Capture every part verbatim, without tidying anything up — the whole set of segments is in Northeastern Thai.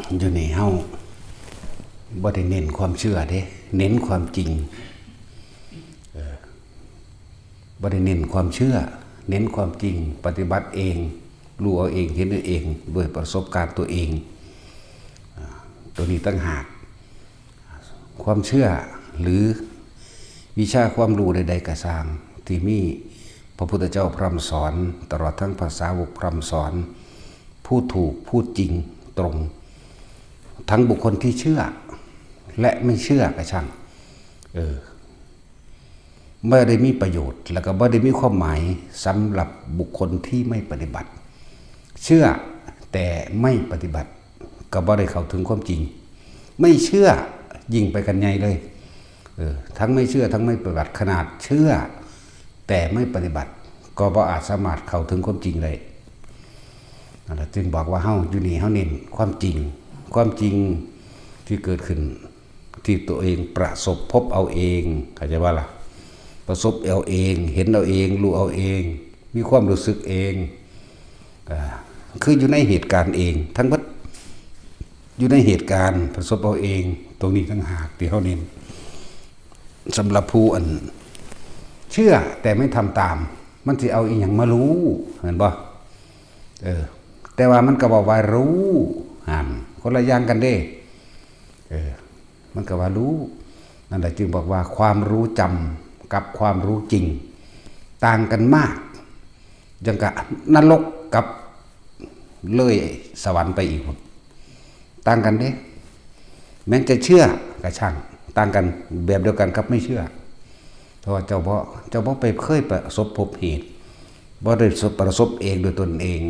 อยู่นี่เฮาบ่ได้เน้นความเชื่อเด้ เน้นความจริง เออ บ่ได้เน้นความเชื่อ เน้นความจริง ปฏิบัติเอง รู้เอาเอง เห็นเอาเอง ด้วยประสบการณ์ตัวเอง อ่า ตัวนี้ต่างหาก ความเชื่อหรือวิชาความรู้ใดๆก็ช่าง ที่มีพระพุทธเจ้าพร่ำสอน ตลอดทั้งพระสาวกพร่ำสอน ผู้ถูก ผู้จริง ตรง ทั้งบุคคลที่เชื่อ และไม่เชื่อก็ช่าง เออ ไม่ได้มีประโยชน์ แล้วก็ไม่ได้มีความหมายสำหรับบุคคลที่ไม่ปฏิบัติ เชื่อแต่ไม่ปฏิบัติ ก็บ่ได้เข้าถึงความจริง ไม่เชื่อยิ่งไปกันใหญ่เลย เออ ทั้งไม่เชื่อทั้งไม่ปฏิบัติ ขนาดเชื่อ แต่ไม่ปฏิบัติ ก็บ่อาจสามารถเข้าถึงความจริงได้ นั่นแหละจึงบอกว่าเฮาอยู่นี่เฮาเน้นความจริง ความจริงที่เกิดขึ้น ที่ตัวเองประสบพบเอาเอง เข้าใจว่าล่ะ ประสบเอาเอง เห็นเอาเอง รู้เอาเอง มีความรู้สึกเอง อ่า คืออยู่ในเหตุการณ์เอง ทั้งหมดอยู่ในเหตุการณ์ ประสบเอาเอง ตรงนี้ต่างหากที่เฮาเน้น สำหรับผู้อันเชื่อแต่ไม่ทำตาม มันสิเอาอีหยังมารู้ เห็นบ่ เออ แต่ว่ามันก็บอกว่ารู้ อ่าน คนละอย่างกันเด้ เออ มันก็ว่ารู้ นั่นแหละจึงบอกว่าความรู้จำกับความรู้จริง ต่างกันมาก ยังกะนรกกับเลยสวรรค์ไปอีก ต่างกันเด้ แม้จะเชื่อก็ช่าง ต่างกัน แบบเดียวกันกับไม่เชื่อ เพราะว่าเจ้าบ่ เจ้าบ่ไปเคยประสบพบเหตุ บ่ได้ประสบเองด้วยตนเอง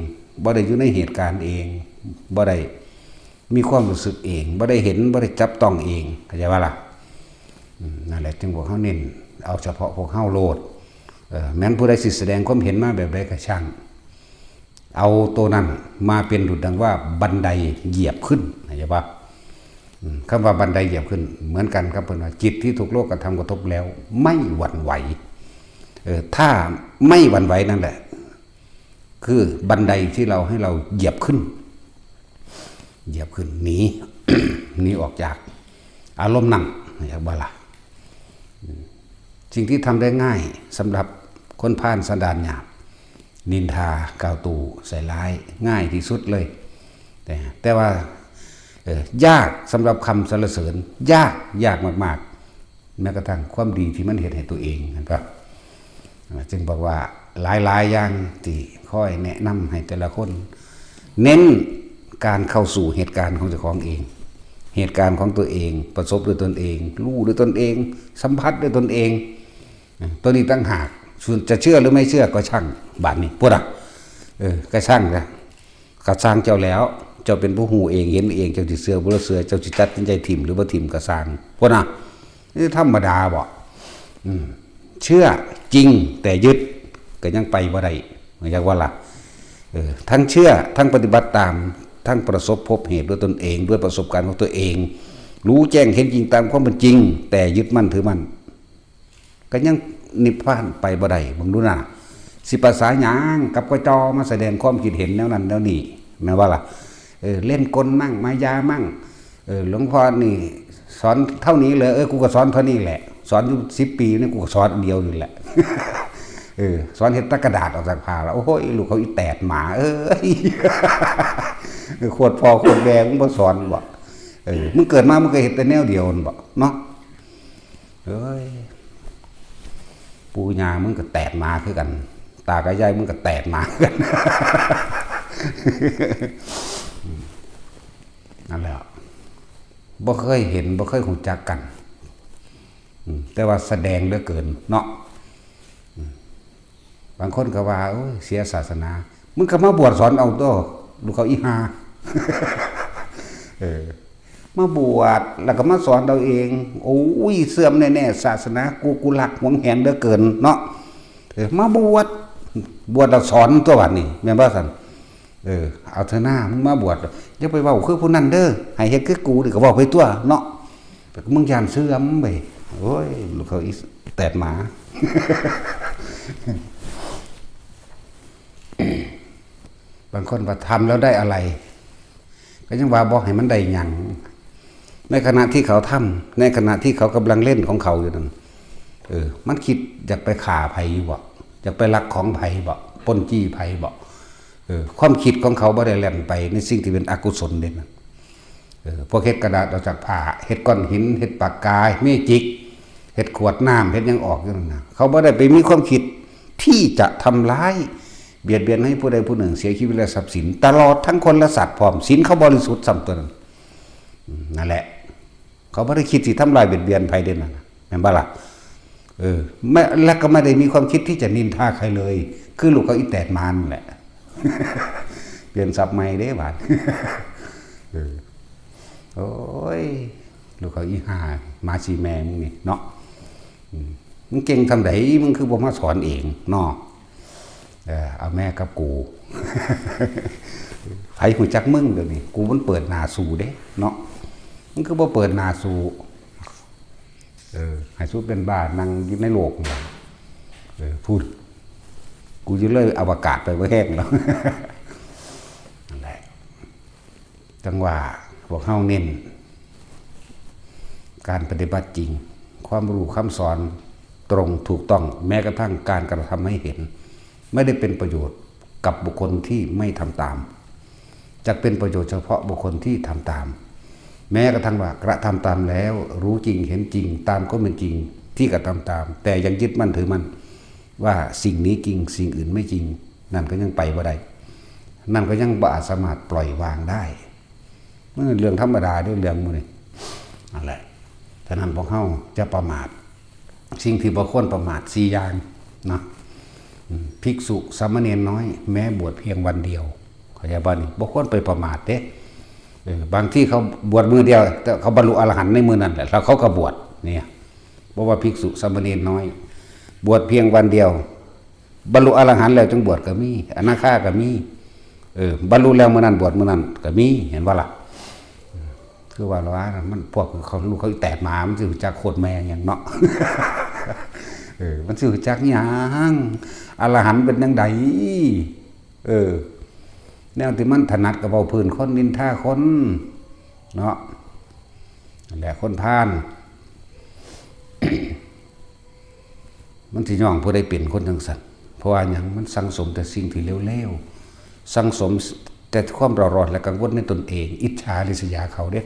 บ่ได้อยู่ในเหตุการณ์เอง บ่ได้มีความรู้สึกเอง บ่ได้เห็น บ่ได้จับต้องเอง เข้าใจว่าล่ะ อืม นั่นแหละจึงพวกเฮาเน้น เอาเฉพาะพวกเฮาโลด เออ แม้นผู้ใดสิแสดงความเห็นมาแบบใดก็ช่าง เอาตัวนั้นมาเป็นดุจดังว่าบันไดเหยียบขึ้น เข้าใจปะ อืม คำว่าบันไดเหยียบขึ้น เหมือนกันครับ เพิ่นว่าจิตที่ถูกโลกกระทำกระทบแล้วไม่หวั่นไหว เออ ถ้าไม่หวั่นไหวนั่นแหละ คือบันไดที่เราให้เราเหยียบขึ้น เหยียบขึ้นหนี หนีออกจากอารมณ์นั้น เข้าใจปะล่ะ สิ่งที่ทำได้ง่ายสำหรับคนพาลสันดานหยาบ นินทากล่าวตู่ใส่ร้ายง่ายที่สุดเลย แต่ แต่ว่า เอ่อ ยากสำหรับคำสรรเสริญ ยาก ยากมากๆ แม้กระทั่งความดีที่มันเฮ็ดให้ตัวเอง เห็นปะ อ่า จึงบอกว่าหลายๆอย่างที่คอยแนะนำให้แต่ละคน เน้นการเข้าสู่เหตุการณ์ของเจ้าของเอง เหตุการณ์ของตัวเอง ประสบด้วยตนเอง รู้ด้วยตนเอง สัมผัสด้วยตนเอง อ่ะ ตัวนี้ต่างหาก ส่วนจะเชื่อหรือไม่เชื่อก็ช่าง บาดนี้ พุ้นน่ะ เออ ก็ช่างนะ ก็ช่างเจ้าแล้ว เจ้าเป็นผู้ฮู้เอง เห็นเอง เจ้าสิเชื่อบ่เชื่อ เจ้าสิตัดสินใจถิ่มหรือบ่ถิ่มก็ช่าง พุ้นน่ะ นี่ธรรมดาบ่ อืม เชื่อจริงแต่ยึดก็ยังไปบ่ได้ เข้าใจปะล่ะ เออ ทั้งเชื่อ ทั้งปฏิบัติตาม ทั้งประสบพบเหตุด้วยตนเอง ด้วยประสบการณ์ของตัวเอง รู้แจ้งเห็นจริงตามความเป็นจริง แต่ยึดมั่นถือมั่น ก็ยังนิพพานไปบ่ได้ เบิ่งดูนะ สิภาษาหยังกับกจมาแสดงความคิดเห็นแนวนั้นแนวนี้ แม่นปะล่ะ เออ เล่นกลมั่ง มายามั่ง เออ หลวงพ่อนี่สอนเท่านี้เลย เออ กูก็สอนเท่านี้แหละ สอนอยู่สิบปีนี่ กูก็สอนอันเดียวอยู่แหละ เออ สอนเฮ็ดตะกระดาษออกจากผ้าแล้ว โอ้ย ลูกเขาอีแตดหมา เอ้ย เออ โคตรพ่อโคตรแม่ มึงบ่สอนบ่ เออ มึงเกิดมา มึงก็เฮ็ดแต่แนวเดียวนั่นบ่ เนาะ เอ้ย ปู่ย่ามึงก็แตดหมาคือกัน ตากับยายมึงก็แตดหมาคือกัน นั่นแหละ บ่เคยเห็น บ่เคยรู้จักกัน อืม แต่ว่าแสดงเหลือเกินเนาะ อืม บางคนก็ว่า โอ้ย เสียศาสนา มึงก็มาบวชสอนเอาโต ลูกเขาอีห่า เออ มาบวชแล้วก็มาสอนเอาเอง โอ้ย เสื่อมแน่ๆ ศาสนากู กูรักหวงแหนเหลือเกินเนาะ เออ มาบวช บวชแล้วสอนตัว บัดนี้ แม่นบ่ซั่น เออ เอาเถอะหน้า มึงมาบวช อย่าไปเว้าคือผู้นั้นเด้อ ให้เฮ็ดคือกูนี่ก็เว้าไปตัวเนาะ แต่มึงย้านเสื่อมไป โอ้ย ลูกเขาอีแตดหมา บางคนว่าทำแล้วได้อะไร ก็ยังว่าบ่ให้มันได้หยัง ในขณะที่เขาทำ ในขณะที่เขากำลังเล่นของเขาอยู่นั่น เออ มันคิดอยากไปฆ่าไผอยู่บ่ อยากไปลักของไผบ่ ปล้นจี้ไผบ่ เออ ความคิดของเขาบ่ได้แล่นไปในสิ่งที่เป็นอกุศลเด้นะ เออ พวกเฮ็ดกระดาษออกจากผ้า เฮ็ดก้อนหิน เฮ็ดปากกา เมจิก เฮ็ดขวดน้ำ เฮ็ดหยังออกอยู่นั่นนะ เขาบ่ได้ไปมีความคิดที่จะทำร้าย เบียดเบียนให้ผู้ใดผู้หนึ่งเสียชีวิตและทรัพย์สิน ตลอดทั้งคนและสัตว์พร้อม ศีลเขาบริสุทธิ์ซ้ำตัวนั้น อืม นั่นแหละ เขาบ่ได้คิดสิทำร้ายเบียดเบียนไผเด้นั่นน่ะ แม่นบ่ล่ะ เออ ไม่ และก็ไม่ได้มีความคิดที่จะนินทาใครเลย คือลูกเขาอีแตนหมานั่นแหละ เปลี่ยนศัพท์ใหม่เด้บาด เออ โอ้ย ลูกเขาอีห่า หมาสี่แม่มึงนี่เนาะ อืม มึงเก่งส่ำใด มึงคือบ่มาสอนเองเนาะ เออ เอาแม่กับกู ไผฮู้จักมึงเดี๋ยวนี้ กูมันเปิดหน้าสู้เด้เนาะ มึงคือบ่เปิดหน้าสู้ เออ ให้สู้เป็นบ้านั่งอยู่ในโลกนี่ เออ พูด กูอยู่เลยอวกาศไปบ่แฮงแล้ว นั่นแหละ จั่งว่าพวกเฮาเน้นการปฏิบัติจริง ความรู้คำสอนตรงถูกต้อง แม้กระทั่งการกระทำให้เห็น ไม่ได้เป็นประโยชน์กับบุคคลที่ไม่ทำตาม จะเป็นประโยชน์เฉพาะบุคคลที่ทำตาม แม้กระทั่งว่ากระทำตามแล้ว รู้จริงเห็นจริงตามความเป็นจริงที่กระทำตาม แต่ยังยึดมั่นถือมั่นว่าสิ่งนี้จริง สิ่งอื่นไม่จริง นั่นก็ยังไปบ่ได้ นั่นก็ยังบ่อาจสามารถปล่อยวางได้ มันเป็นเรื่องธรรมดาเด้อเรื่องหมู่นี้ นั่นแหละ ฉะนั้นพวกเฮาจะประมาท สิ่งที่บ่ควรประมาทสี่อย่างนะ อืม ภิกษุสามเณรน้อย แม้บวชเพียงวันเดียว เข้าใจบ่นี่ บ่ควรไปประมาทเด้ เออ บางทีเขาบวชมื้อเดียว แต่เขาบรรลุอรหันต์ในมื้อนั้นแหละ แล้วเขาก็บวช เนี่ย บ่ว่าภิกษุสามเณรน้อย บวชเพียงวันเดียว บรรลุอรหันต์แล้วจึงบวชก็มี อนาคาก็มี เออ บรรลุแล้วมื้อนั้นบวชมื้อนั้นก็มี เห็นบ่ล่ะ คือว่าละว่ามันพวกเขาลูกเขาแตกหมา มันสิรู้จักโคตรแม่หยังเนาะ เออ มันสิรู้จักหยัง อรหันต์เป็นจั่งใด เออ แนวที่มันถนัดก็เว้าพื้นคนนินทาคน เนาะ นั่นแหละคนพาล มันสิย่องผู้ใดเป็นคนจั่งซั้น เพราะว่าหยัง มันสั่งสมแต่สิ่งที่เลวๆ สั่งสมแต่ความเร่าร้อนและกังวลในตนเอง อิจฉาริษยาเขาเด้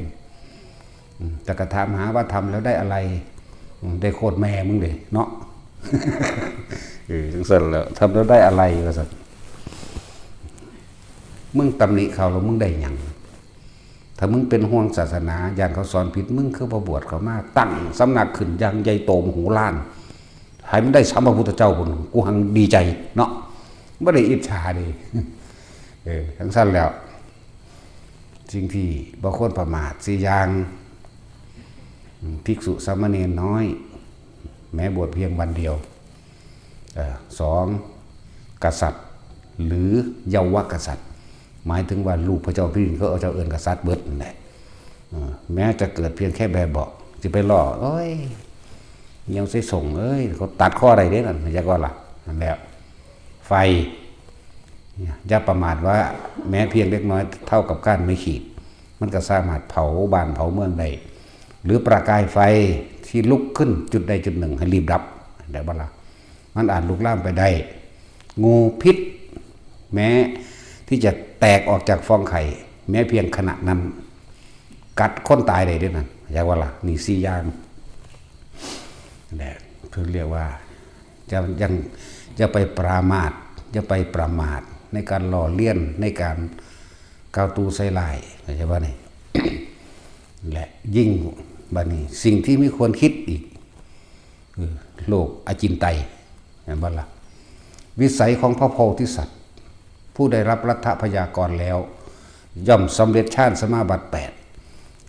อืม แต่ก็ถามหาว่าทำแล้วได้อะไร อืม ได้โคตรแม่มึงเด้เนาะ เออ จั่งซั้นแหละ ทำแล้วได้อะไรว่าซั้น มึงตำหนิเขาแล้วมึงได้หยัง ถ้ามึงเป็นห่วงศาสนา ย่านเขาสอนผิด มึงคือบ่บวชเข้ามา ตั้งสำนักขึ้นอย่างใหญ่โตมโหฬาร ให้มันได้สามพระพุทธเจ้าพุ้น กูหังดีใจเนาะ บ่ได้อิจฉาเด้ เออ จั่งซั้นแล้ว สิ่งที่บ่ควรประมาทสี่อย่าง อืม ภิกษุสามเณรน้อย แม้บวชเพียงวันเดียว เอ่อ สอง กษัตริย์ หรือเยาวกษัตริย์ หมายถึงว่าลูกพระเจ้าแผ่นดินเขาเอาเจ้าเอิ้นกษัตริย์เบิดนั่นแหละ เออ แม้จะเกิดเพียงแค่แบบเบาะ สิไปล้อ โอ้ย เหี่ยวใส่ส่ง เอ้ย เขาตัดคอได้เด้นั่น จักว่าล่ะ นั่นแหละ ไฟ เนี่ย อย่าประมาทว่าแม้เพียงเล็กน้อยเท่ากับก้านไม้ขีด มันก็สามารถเผาบ้านเผาเมืองได้ หรือประกายไฟที่ลุกขึ้นจุดใดจุดหนึ่งให้รีบดับ ได้บ่ล่ะ มันอาจลุกลามไปได้ งูพิษ แม้ที่จะแตกออกจากฟองไข่ แม้เพียงขณะนั้น กัดคนตายได้เด้นั่น จักว่าล่ะ นี่สี่อย่าง แหละ เพิ่นเรียกว่า จะยัง จะไปประมาท จะไปประมาทในการล้อเลียน ในการกล่าวตู่ใส่ร้าย เข้าใจบ่นี่ และยิ่งบัดนี้ สิ่งที่ไม่ควรคิดอีก คือโลกอจินไตย เห็นบ่ล่ะ วิสัยของพระโพธิสัตว์ ผู้ได้รับรัตถพยากรแล้ว ย่อมสำเร็จฌานสมาบัติแปด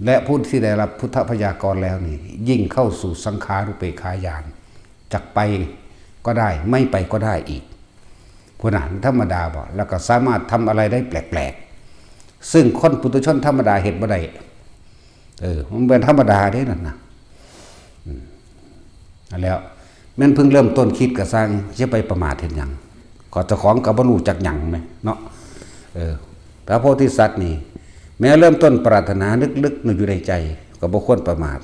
และผู้ที่ได้รับพุทธพยากรแล้วนี่ ยิ่งเข้าสู่สังขารุเปกขาญาณ จักไปก็ได้ ไม่ไปก็ได้อีก ผู้นั้นธรรมดาบ่ แล้วก็สามารถทำอะไรได้แปลกๆ ซึ่งคนปุถุชนธรรมดาเฮ็ดบ่ได้ เออ มันเป็นธรรมดาเด้นั่นน่ะ อืม อันแล้ว แม่นเพิ่งเริ่มต้นคิดก็ซ่าง จะไปประมาทเฮ็ดหยัง ก็เจ้าของก็บ่รู้จักหยังแหมเนาะ เออ พระโพธิสัตว์นี่ แม้เริ่มต้นปรารถนาลึกๆอยู่ในใจ ก็บ่ควรประมาท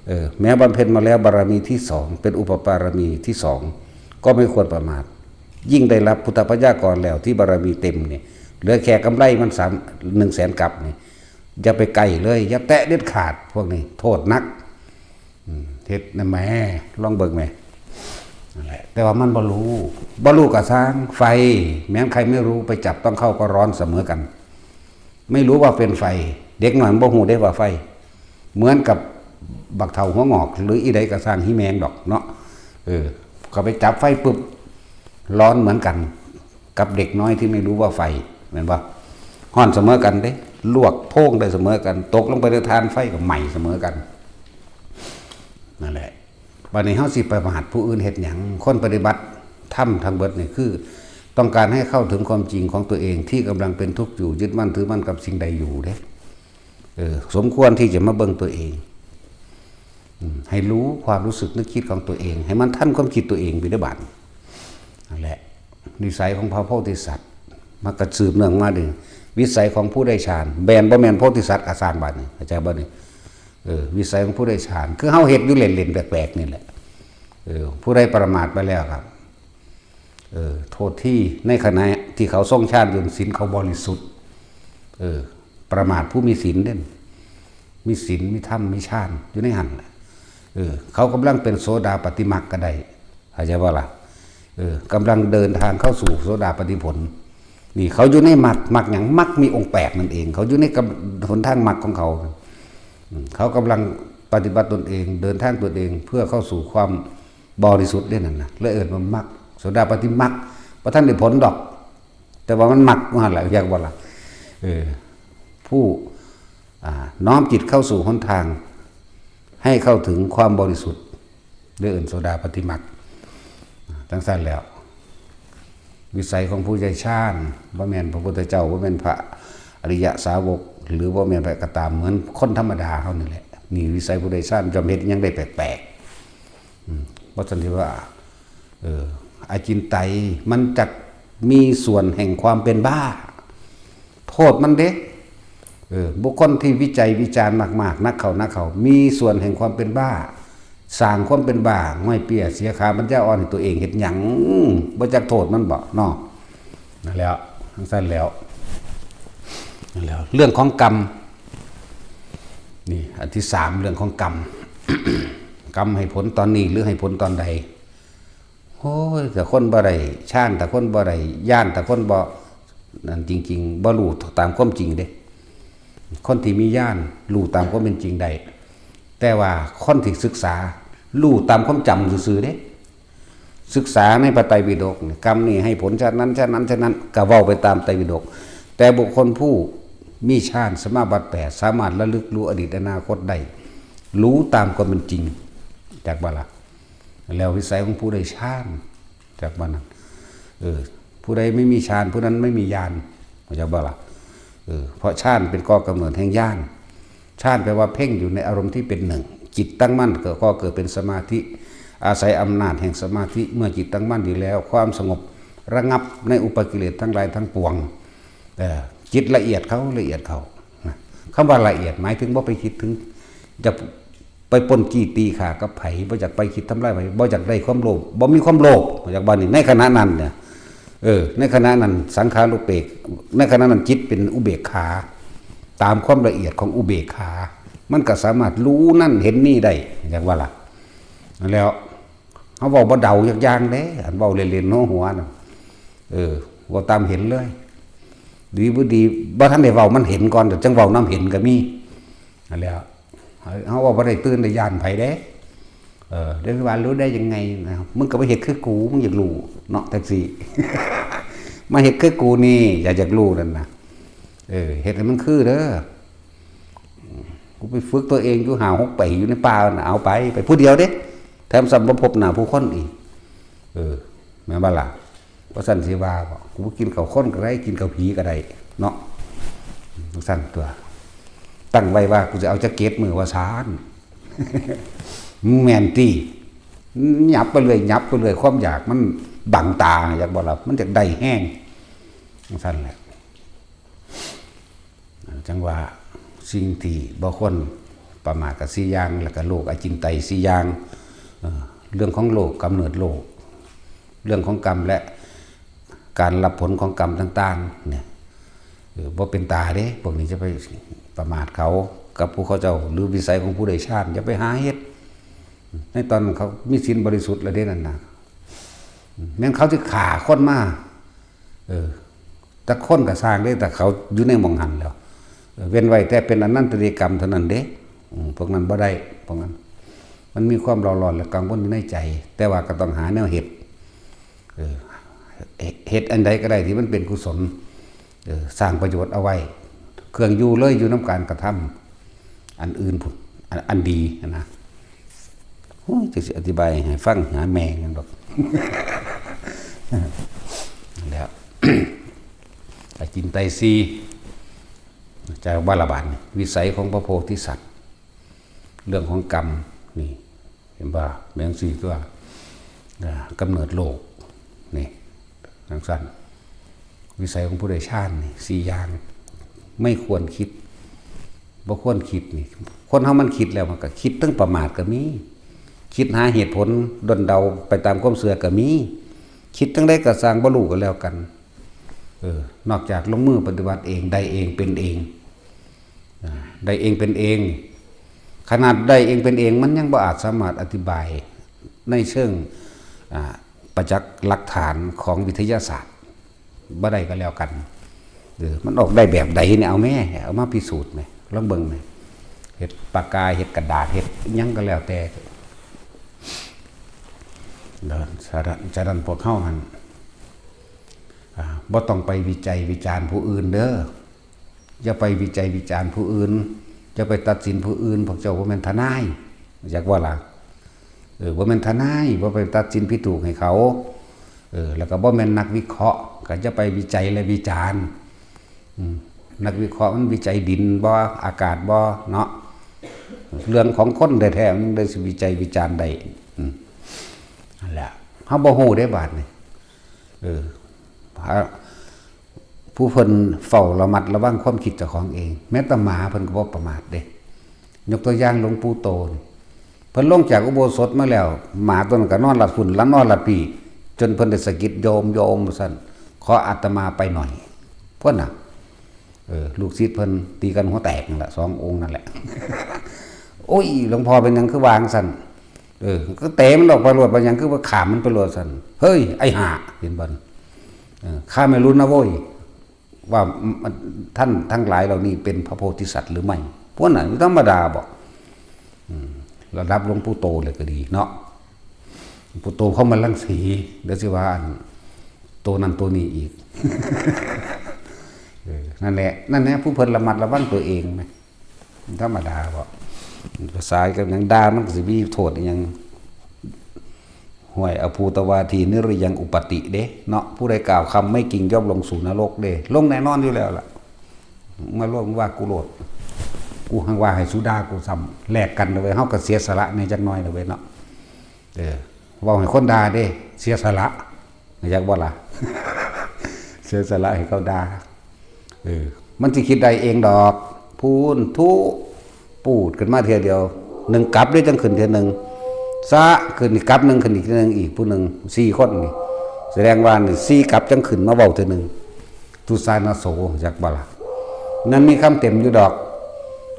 เออ แม้บำเพ็ญมาแล้วบารมีที่สอง เป็นอุปปารมีที่สอง ก็ไม่ควรประมาท ยิ่งได้รับพุทธพยากรแล้วที่บารมีเต็มเนี่ย เหลือแค่กำไรมันสาม หนึ่งแสนกับเนี่ย อย่าไปใกล้เลย อย่าแตะเด็ดขาด พวกนี้โทษหนัก อืม เฮ็ดนะแหม ลองเบิ่งแหม นั่นแหละ แต่ว่ามันบ่รู้ บ่รู้ก็ซ่าง ไฟ แม้นใครไม่รู้ ไปจับต้องเข้าก็ร้อนเสมอกัน ไม่รู้ว่าเป็นไฟ เด็กน้อยมันบ่ฮู้เด้ว่าไฟ เหมือนกับบักเฒ่าหัวงอก หรืออีใดก็ซ่าง หิแมงดอกเนาะ เออ ก็ไปจับไฟปุ๊บ ร้อนเหมือนกัน กับเด็กน้อยที่ไม่รู้ว่าไฟ แม่นบ่ ร้อนเสมอกันเด้ ลวกโพงได้เสมอกัน ตกลงไปในถ่านไฟก็ไหม้เสมอกัน นั่นแหละ บัดนี้เฮาสิประมาทผู้อื่นเฮ็ดหยัง คนปฏิบัติธรรมทั้งเบิดนี่คือ ต้องการให้เข้าถึงความจริงของตัวเองที่กำลังเป็นทุกข์อยู่ ยึดมั่นถือมั่นกับสิ่งใดอยู่เด้ เออ สมควรที่จะมาเบิ่งตัวเอง อืม ให้รู้ความรู้สึกนึกคิดของตัวเอง ให้มันทันความคิดตัวเอง ปฏิบัติ นั่นแหละ นิสัยของพระโพธิสัตว์ มันก็สืบเนื่องมาเด้ วิสัยของผู้ได้ฌาน แม่นบ่แม่นโพธิสัตว์ก็ซ่าง บัดนี้ เข้าใจบ่นี่ เออ วิสัยของผู้ได้ฌาน คือเฮาเฮ็ดอยู่เล่นๆแปลกๆนี่แหละ เออ ผู้ใดประมาทไปแล้วครับ เออ โทษที ในขณะที่เขาทรงฌานอยู่ ศีลเขาบริสุทธิ์ เออ ประมาทผู้มีศีลเด้ มีศีล มีธรรม มีฌานอยู่ในหั่นแหละ เออ เขากำลังเป็นโสดาปัตติมรรคก็ได้ เข้าใจบ่ล่ะ เออ กำลังเดินทางเข้าสู่โสดาปัตติผล นี่เขาอยู่ในมรรค มรรคหยัง มรรคมีองค์แปดนั่นเอง เขาอยู่ในกำ หนทางมรรคของเขา อืม เขากำลังปฏิบัติตนเอง เดินทางตนเอง เพื่อเข้าสู่ความบริสุทธิ์ได้นั่นนะ เลยเอิ้นว่ามรรค โสดาปัตติมรรค บ่ทันได้ผลดอก แต่ว่ามันมรรคว่าหั่นแหละ เรียกว่าล่ะ เออ ผู้ อ่า น้อมจิตเข้าสู่หนทาง ให้เข้าถึงความบริสุทธิ์ เรียกเอิ้นโสดาปัตติมรรค จั่งซั่นแล้ว วิสัยของผู้ได้ฌาน บ่แม่นพระพุทธเจ้า บ่แม่นพระอริยสาวก หรือบ่แม่นไผก็ตาม เหมือนคนธรรมดาเฮานี่แหละ นี่วิสัยผู้ได้ฌาน ย่อมเฮ็ดหยังได้แปลกๆ อืม บ่ซั่นสิว่า เออ อจินไตย มันจักมีส่วนแห่งความเป็นบ้า โทษมันเด้ เออ บุคคลที่วิจัยวิจารณ์มากๆ นักเข้า นักเข้า มีส่วนแห่งความเป็นบ้า สร้างความเป็นบ้า ง่อยเปี้ย เสียขา ปัญญาอ่อนให้ตัวเอง เฮ็ดหยัง บ่จักโทษมันบ่เนาะ นั่นแหล้ว จั่งซั่นแล้ว นั่นแหล้ว เรื่องของกรรม นี่ อันที่สาม เรื่องของกรรม กรรมให้ผลตอนนี้หรือให้ผลตอนใด โอ้ย แต่คนบ่ได้ฌาน แต่คนบ่ได้ญาณ แต่คนบ่ นั่นจริงๆ บ่รู้ตามความจริงเด้ คนที่มีญาณรู้ตามความเป็นจริงได้ แต่ว่าคนที่ศึกษารู้ตามความจำซื่อๆเด้ ศึกษาในพระไตรปิฎกนี่ กรรมนี่ให้ผลชาตินั้น ชาตินั้น ชาตินั้น ก็เว้าไปตามไตรปิฎก แต่บุคคลผู้มีฌานสมาบัติแปด สามารถระลึกรู้อดีตอนาคตได้ รู้ตามความเป็นจริง จักบ่ล่ะ แล้ววิสัยของผู้ได้ฌาน จักบ่นั้น เออ ผู้ใดไม่มีฌาน ผู้นั้นไม่มีญาณ เข้าใจบ่ล่ะ เออ เพราะฌานเป็นก่อกำเนิดแห่งญาณ ฌานแปลว่าเพ่งอยู่ในอารมณ์ที่เป็นหนึ่ง จิตตั้งมั่นก็ ก็เกิดเป็นสมาธิ อาศัยอำนาจแห่งสมาธิ เมื่อจิตตั้งมั่นอยู่แล้ว ความสงบระงับในอุปกิเลสทั้งหลายทั้งปวง เออ จิตละเอียดเข้า ละเอียดเข้า นะ คำว่าละเอียดหมายถึงบ่ไปคิดถึง จะไปปล้นจี้ตีฆ่ากับไผ บ่อยากไปคิดทำลายไผ บ่อยากได้ความโลภ บ่มีความโลภ อยากบ่นี่ ในขณะนั้นเนี่ย เออ ในขณะนั้นสังขารุปเปก ในขณะนั้นจิตเป็นอุเบกขา ตามความละเอียดของอุเบกขา มันก็สามารถรู้นั่นเห็นนี่ได้ อยากว่าล่ะ แล้ว เฮาเว้าบ่เดาจักอย่างเด้ อันเว้าเล่นๆหัวๆน่ะ เออ เว้าตามเห็นเลย ดีบ่ดี บ่ทันได้เว้า มันเห็นก่อน จั่งเว้านำเห็นก็มี นั่นแหละ เฮาเว้าบ่ได้ตื่นได้ย้านไผเด้ เออ เรื่องว่ารู้ได้ยังไงนะ มึงก็ไปเฮ็ดคือกู มึงอยากรู้เนาะ จั่งซี้ มาเฮ็ดคือกูนี่ อยาก อยากรู้นั่นน่ะ เออ เฮ็ดให้มันคือเด้อ กูไปฝึกตัวเองอยู่ห้าหกปีอยู่ในป่าน่ะ เอาไป ไปผู้เดียวเด้ แถมซ้ำบ่พบหน้าผู้คนอีก เออ แม่นบ่ล่ะ บ่ซั้นสิว่าบ่ กูบ่กินข้าวคนก็ได้ กินข้าวผีก็ได้ เนาะ จั่งซั้นตั๊ว ตั้งไว้ว่ากูจะเอาจักเจ็ดมื้อว่าซั้น แม่นติ หยับไปเรื่อย หยับไปเรื่อย ความอยากมันบังตา อยากบ่ล่ะ มันอยากได้แฮง จั่งซั้นแหละ จั่งว่าสิ่งที่บ่ควรประมาทก็สี่อย่าง แล้วก็โลกอจินไตยสี่อย่าง เอ่อ เรื่องของโลก กำเนิดโลก เรื่องของกรรม และการรับผลของกรรมต่างๆ เนี่ย เออ บ่เป็นตาเด้ พวกนี้จะไปประมาทเขา กับผู้เขาเจ้า หรือวิสัยของผู้ได้ฌาน อย่าไปหาเฮ็ด ในตอนนั้นเขามีศีลบริสุทธิ์แล้วเด้นั่นน่ะ แม่นเขาสิฆ่าคนมา เออ แต่คนก็ซ่างเด้ แต่เขาอยู่ในหม่องหั้นแล้ว เออ เว้นไว้แต่เป็นอนันตริยกรรมเท่านั้นเด้ อืม พวกนั้นบ่ได้ พวกนั้น มันมีความเร่าร้อนและกังวลอยู่ในใจ แต่ว่าก็ต้องหาแนวเฮ็ด เออ เฮ็ดอันใดก็ได้ที่มันเป็นกุศล เออ สร้างประโยชน์เอาไว้ เครื่องอยู่เลยอยู่นำการกระทำอันอื่นพุ้น อัน อันดีนะ โอ้ย จะสิอธิบายให้ฟังหาแม่งกันดอก แล้ว อจินไตยสี่ จากบาลบาทนี่ วิสัยของพระโพธิสัตว์ เรื่องของกรรม นี่ เห็นบ่ แม่งสี่ตัว อ่า กำเนิดโลก นี่ จั่งซั่น วิสัยของผู้ได้ฌานนี่ สี่อย่าง ไม่ควรคิด บ่ควรคิดนี่ คนเฮามันคิดแล้วมันก็คิดทั้งประมาทก็มี คิดหาเหตุผลด้นเดาไปตามความเชื่อก็มี คิดจั่งใดก็ซ่าง บ่รู้ก็แล้วกัน เออ นอกจากลงมือปฏิบัติเอง ได้เอง เป็นเอง อ่า ได้เองเป็นเอง ขนาดได้เองเป็นเอง มันยังบ่อาจสามารถอธิบายในเชิง อ่า ประจักษ์หลักฐานของวิทยาศาสตร์บ่ได้ก็แล้วกัน เออ มันออกได้แบบใดเนี่ย เอาแม่ เอามาพิสูจน์แม่ ลองเบิ่งแม่ เฮ็ดปากกา เฮ็ดกระดาษ เฮ็ดหยังก็แล้วแต่ แล้วฉะนั้น ฉะนั้นพวกเฮาหั่น อ่า บ่ต้องไปวิจัยวิจารณ์ผู้อื่นเด้อ อย่าไปวิจัยวิจารณ์ผู้อื่น อย่าไปตัดสินผู้อื่น พวกเจ้าบ่แม่นทนาย จักบ่ล่ะ เออ บ่แม่นทนาย บ่ไปตัดสินผิดถูกให้เขา เออ แล้วก็บ่แม่นนักวิเคราะห์ ก็จะไปวิจัยและวิจารณ์ อืม นักวิเคราะห์มันวิจัยดินบ่ อากาศบ่ เนาะ เรื่องของคนแท้ๆ มันได้สิวิจัยวิจารณ์ได้ อืม นั่นแหละ เฮาบ่ฮู้เด้บาดนี่ เออ พระ ผู้เพิ่นเฝ้าระมัดระวังความคิดเจ้าของเอง แม้แต่หมาเพิ่นก็บ่ประมาทเด้ ยกตัวอย่างหลวงปู่โตนี่ เพิ่นลงจากอุโบสถมาแล้ว หมาตัวนั้นก็นอนหลับฝุ่น แล้วนอนหลับปี จนเพิ่นได้สะกิด "โยม โยม" ว่าซั่น "ขออาตมาไปหน่อย" พุ้นน่ะ เออ ลูกศิษย์เพิ่นตีกันหัวแตกนั่นแหละ สององค์นั่นแหละ "โอ้ย หลวงพ่อเป็นหยังคือวาจั่งซั่น" เออ "ก็เตะมันออกไปโลด เป็นหยังคือว่าขามมันไปโลด" ซั่น "เฮ้ย ไอ้ห่า" เห็นบ่ เออ "ข้าไม่รู้นะโว้ย ว่าท่านทั้งหลายเหล่านี้เป็นพระโพธิสัตว์หรือไม่" พุ้นน่ะ บ่ธรรมดาบ่ อืม ระดับหลวงปู่โตเลยก็ดีเนาะ หลวงปู่โตเขามารังสี เดี๋ยวสิว่าอันโตนั่นโตนี้อีก เออ นั่นแหละ นั่นแหละ ผู้เพิ่นระมัดระวังตัวเองไหม ธรรมดาบ่ ภาษากับหยังด่ามันก็สิมีโทษอิหยัง "ห้วย อภูตวาทีนิรยังอุปปาติเด้" เนาะ "ผู้ใดกล่าวคำไม่จริงย่อมลงสู่นรกเด้" ลงแน่นอนอยู่แล้วล่ะ "มาร่วมว่ากูโลด กูหังว่าให้สุดากูซ้ำ" แลกกันเด้อเว้ย เฮาก็เสียสละแหน่จักหน่อยเด้อเว้ยเนาะ เออ เว้าให้คนด่าเด้ เสียสละ อยากบ่ล่ะ เสียสละให้เขาด่า เออ มันสิคิดได้เองดอก พูนทุ ปูดขึ้นมาเทื่อเดียว หนึ่งกับเลยจังขึ้นเทื่อหนึ่ง สะขึ้นอีกกับหนึ่ง ขึ้นอีกเทื่อหนึ่ง อีกผู้หนึ่ง สี่คนนี่ แสดงว่านี่สี่กับจังขึ้นมาเว้าเทื่อหนึ่ง ทุสานะโส อยากบ่ล่ะ นั่นมีคำเต็มอยู่ดอก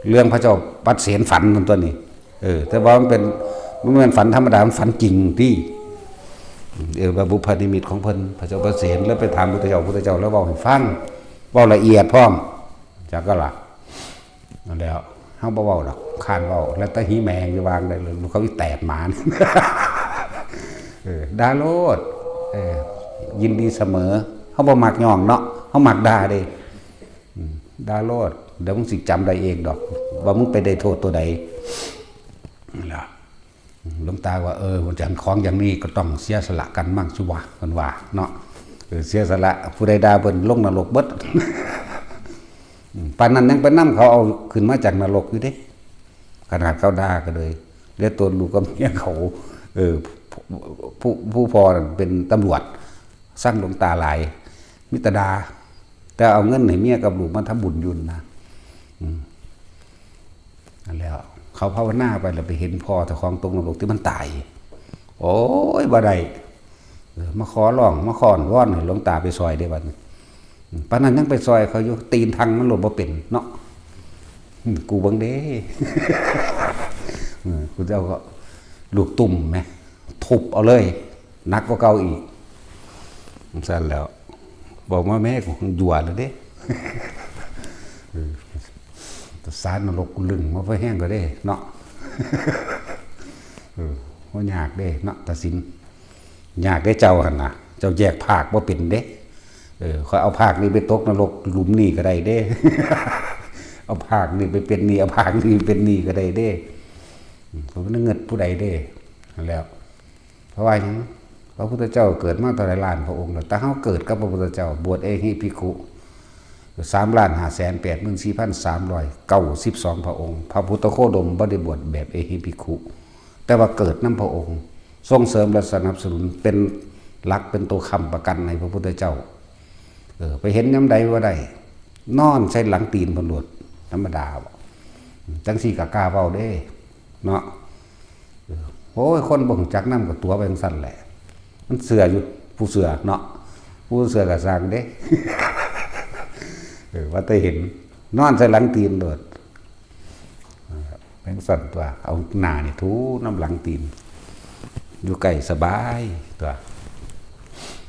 เรื่องพระเจ้าปัดเสนฝันนั่นตัวนี้ เออ แต่ว่ามันเป็น มันเป็นฝันธรรมดา มันฝันจริงที่ เออ ว่าบุพนิมิตของเพิ่น พระเจ้าปัดเสน แล้วไปถามพุทธเจ้า พุทธเจ้าแล้วเว้าให้ฟัง เว้าละเอียดพร้อม จักก็ล่ะ นั่นแหล้ว เฮาบ่เว้าดอก ค้านเว้า แล้วแต่หิแมงอยู่วางได้เลย เขาอีแตดหมานี่ เออ ด่าโลด เออ ยินดีเสมอ เฮาบ่มักย่องเนาะ เฮามักด่าเด้ อืม ด่าโลด เดี๋ยวมึงสิจำได้เองดอก ว่ามึงไปได้โทษตัวใด นั่นล่ะ หลวงตาว่า เออ ว่าอย่างของอย่างนี้ก็ต้องเสียสละกันมั่งสิวะ เพิ่นว่าเนาะ เออ เสียสละ ผู้ใดด่าเพิ่นลงนรกเบิด อืม ปานนั้นยังไปนำเขาเอาขึ้นมาจากนรกอยู่เด้ ขนาดเขาด่าก็เลย แล้วตัวลูกกับเมียเขา เออ ผู้ ผู้ ผู้พ่อนั่นเป็นตำรวจ ซังหลวงตาหลาย มีแต่ด่า แต่เอาเงินให้เมียกับลูกมาทำบุญอยู่นะ อืมนั่นแหล้ว เขาภาวนาไปแล้วไปเห็นพ่อเจ้าของตกนรกที่มันตาย โอ้ยบ่ได้ เออ มาขอร้อง มาขอวอนให้หลวงตาไปซอยได้บัดนี้ อืม ปานนั้นยังไปซอยเขาอยู่ ตีนทังมันหลบบ่เป็นเนาะ อืม กูเบิ่งเด้ เออ กูจะเอาก็ลูกตุ้มไหม ทุบเอาเลย หนักกว่าเก่าอีก ซั่นแหล้ว บอกมาแม่กูยั่วเลยเด้ เออ สารนรกกูลึงมาพอแห้งก็ได้เนาะ เออ บ่ยากเด้เนาะ ตัดสิน ยากเด้เจ้าหั่นน่ะ เจ้าแยกภาคบ่เป็นเด้ เออ ข้อยเอาภาคนี้ไปตกนรกหลุมนี้ก็ได้เด้ เอาภาคนี้ไปเป็นนี่ เอาภาคนี้ไปเป็นนี่ก็ได้เด้ อืม ข้อยบ่ได้เงิดผู้ใดเด้ นั่นแหล้ว เพราะว่าหยัง พระพุทธเจ้าเกิดมาเท่าไหร่ล้านพระองค์แล้ว แต่เฮาเกิดกับพระพุทธเจ้า บวชเอหิภิกขุ สามล้านห้าแสนแปดหมื่นสี่พันสามร้อยเก้าสิบสองพระองค์ พระพุทธโคดมบ่ได้บวชแบบเอหิภิกขุ แต่ว่าเกิดนำพระองค์ ส่งเสริมและสนับสนุน เป็นหลักเป็นตัวค้ำประกันให้พระพุทธเจ้า เออ ไปเห็นยามใดว่าได้ นอนใส่หลังตีนเพิ่นโลด ธรรมดาบ่ จังซี่ก็กล้าเว้าเด้ เนาะ เออ โอ้ย คนบ่รู้จักนำก็ตั๋วไปจั่งซั่นแหละ มันเชื่ออยู่ ผู้เชื่อเนาะ ผู้เชื่อก็ซ่างเด้ เออ ว่าแต่เห็น นอนใส่หลังตีนโลด เป็นสั่นตัว เอาหน้านี่ถูนำหลังตีน อยู่ใกล้สบายตัว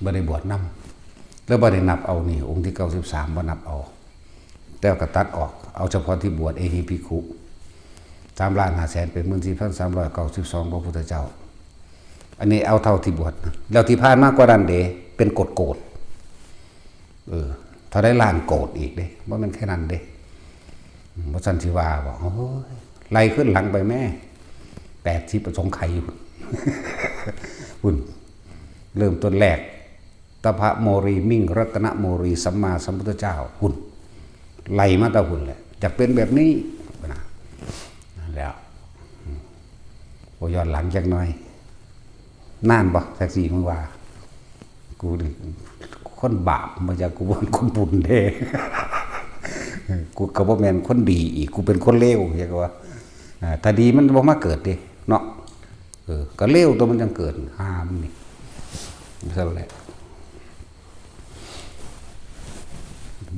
บ่ได้บวชนำ แล้วบ่ได้นับเอานี่ องค์ที่เก้าสิบสามบ่นับเอา แต่ก็ตัดออก เอาเฉพาะที่บวชเอหิภิกขุ สามล้านห้าแสนแปดหมื่นสี่พันสามร้อยเก้าสิบสอง พระพุทธเจ้า อันนี้เอาเท่าที่บวชนะ แล้วที่ผ่านมากว่านั้นเด้ เป็นโกดโกด เออ เท่าใดล้านโกดอีกเด้ บ่แม่นแค่นั้นเด้ อืม บ่ซั่นสิว่าบ่ โอ้ย ไล่ขึ้นหลังไปแม่ แปดสิบ สงไข่อยู่ พุ่น เริ่มต้นแรก ตพะโมรี มิ่งรัตนโมรี สัมมาสัมพุทธเจ้า พุ่น ไล่มาแต่พุ่นแหละ อยากเป็นแบบนี้ นะ นั่นแหล้ว อืม บ่ย้อนหลังจักหน่อย นานบ่ จักสิ มึงว่า กูนี่คนบาป บ่อยาก กูบ่เป็นคนบุญเด้ กูก็บ่แม่นคนดีอีก กูเป็นคนเลว เรียกว่า อ่า ถ้าดีมันบ่มาเกิดเด้ เนาะ เออ ก็เลวตัวมันจังเกิด หามันนี่ ซั่นแหละ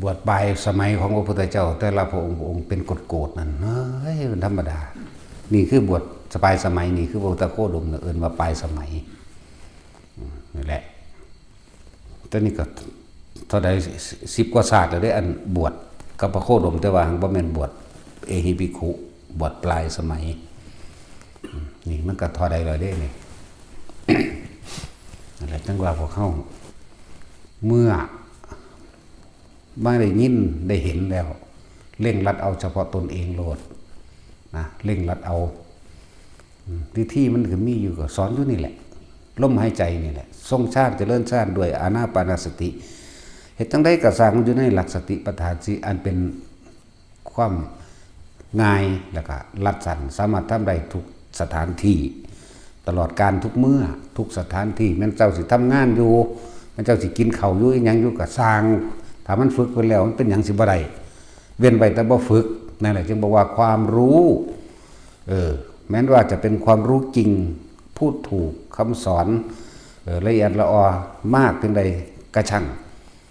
บวชปลายสมัยของพระพุทธเจ้า แต่ละพระองค์ พระองค์เป็นโกดๆ นั่น เฮ้ย มันธรรมดา นี่คือบวชปลายสมัย นี่คือพระพุทธโคดมน่ะ เอิ้นว่าปลายสมัย อืม นี่แหละ ตอนนี้ก็เท่าใด สิบกว่าชาติแล้วเด้ อันบวชกับพระโคดม แต่ว่าบ่แม่นบวชเอหิภิกขุ บวชปลายสมัย อืม นี่มันก็เท่าใดแล้วเด้นี่ นั่นแหละ จั่งว่าพวกเฮา เมื่อมาได้ยินได้เห็นแล้ว เร่งรัดเอาเฉพาะตนเองโลด นะ เร่งรัดเอา อืม วิธีมันก็มีอยู่ ก็สอนอยู่นี่แหละ ลมหายใจนี่แหละ ทรงฌานเจริญฌานด้วยอานาปานสติ เฮ็ดจั่งใดก็ซ่างมันอยู่ในหลักสติปัฏฐานสี่ อันเป็นความง่าย แล้วก็รัดสั้น สามารถทำได้ทุกสถานที่ ตลอดกาลทุกเมื่อ ทุกสถานที่ แม่นเจ้าสิทำงานอยู่ แม่นเจ้าสิกินข้าวอยู่ อิหยังอยู่ก็ซ่าง ถ้ามันฝึกไปแล้ว มันเป็นหยังสิบ่ได้ เว้นไว้แต่บ่ฝึก นั่นแหละจึงบอกว่าความรู้ เออ แม้นว่าจะเป็นความรู้จริง พูดถูก คำสอน เออ ละเอียดละออมากเพียงใดก็ช่าง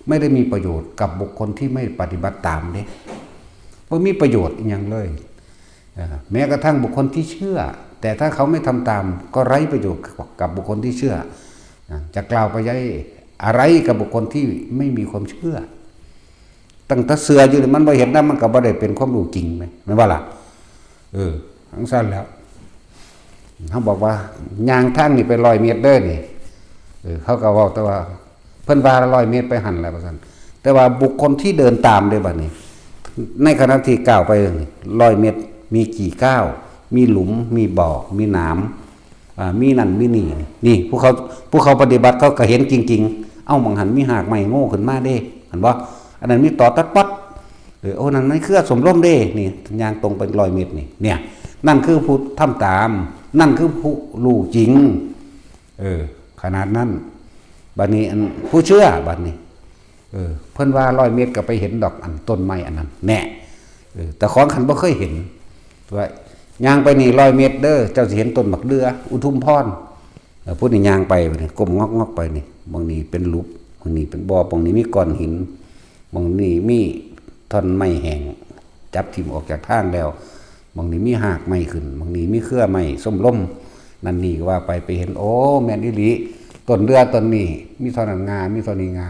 ไม่ได้มีประโยชน์กับบุคคลที่ไม่ปฏิบัติตามเด้ บ่มีประโยชน์อิหยังเลย เออ แม้กระทั่งบุคคลที่เชื่อ แต่ถ้าเขาไม่ทำตาม ก็ไร้ประโยชน์กับบุคคลที่เชื่อ นะ จะกล่าวไปย้ายอะไรกับบุคคลที่ไม่มีความเชื่อ ตั้งแต่เชื่ออยู่นี่มันบ่เห็นนะ มันก็บ่ได้เป็นความรู้จริงแม่น แม่นบ่ล่ะ เออ จั่งซั่นแหล้ว เขาบอกว่า ย่างทางนี่ไปร้อยเมตรเด้อนี่ เออ เขาก็เว้าแต่ว่า เพิ่นว่าร้อยเมตรไปหั่นแหละว่าซั่น แต่ว่าบุคคลที่เดินตามเด้บัดนี้ ในขณะที่ก้าวไปร้อยเมตร มีกี่ก้าว มีหลุม มีบ่อ มีหนาม อ่า มีนั่นมีนี่ นี่ ผู้เขา ผู้เขาปฏิบัติเขาก็เห็นจริงๆ เอ้า หม่องหั่นมีหากไม้โง่ขึ้นมาเด้ หันบ่ อันนั้นมีตอตัดปัด เออ โอ้ นั่นมันเครือสมลมเด้ นี่ ย่างตรงไปร้อยเมตรนี่ เนี่ย นั่นคือผู้ทำตาม นั่นคือผู้รู้จริง เออ ขนาดนั้น บัดนี้อันผู้เชื่อ บัดนี้ เออ เพิ่นว่าร้อยเมตรก็ไปเห็นดอกอันต้นไม้อันนั้น แน่ ออ แต่ของคันบ่เคยเห็น ว่าย่างไปนี่ร้อยเมตรเด้อ เจ้าสิเห็นต้นบักเดือ อุทุมพร เออ ผู้นี่ย่างไปนี่ ก้มงอกๆไปนี่ บางนี่เป็นหลุบ บางนี่เป็นบ่อ บางนี่มีก้อนหิน บางนี่มีท่อนไม้แห้ง จับถิ่มออกจากทางแล้ว บางนี่มีหากไม้ขึ้น บางนี่มีเครือไม้ส้มลม นั่นนี่ก็ว่าไป ไปเห็น โอ้ แม่นอีหลี ต้นเดือต้นนี้ มีเท่านั้นงา มีเท่านี้งา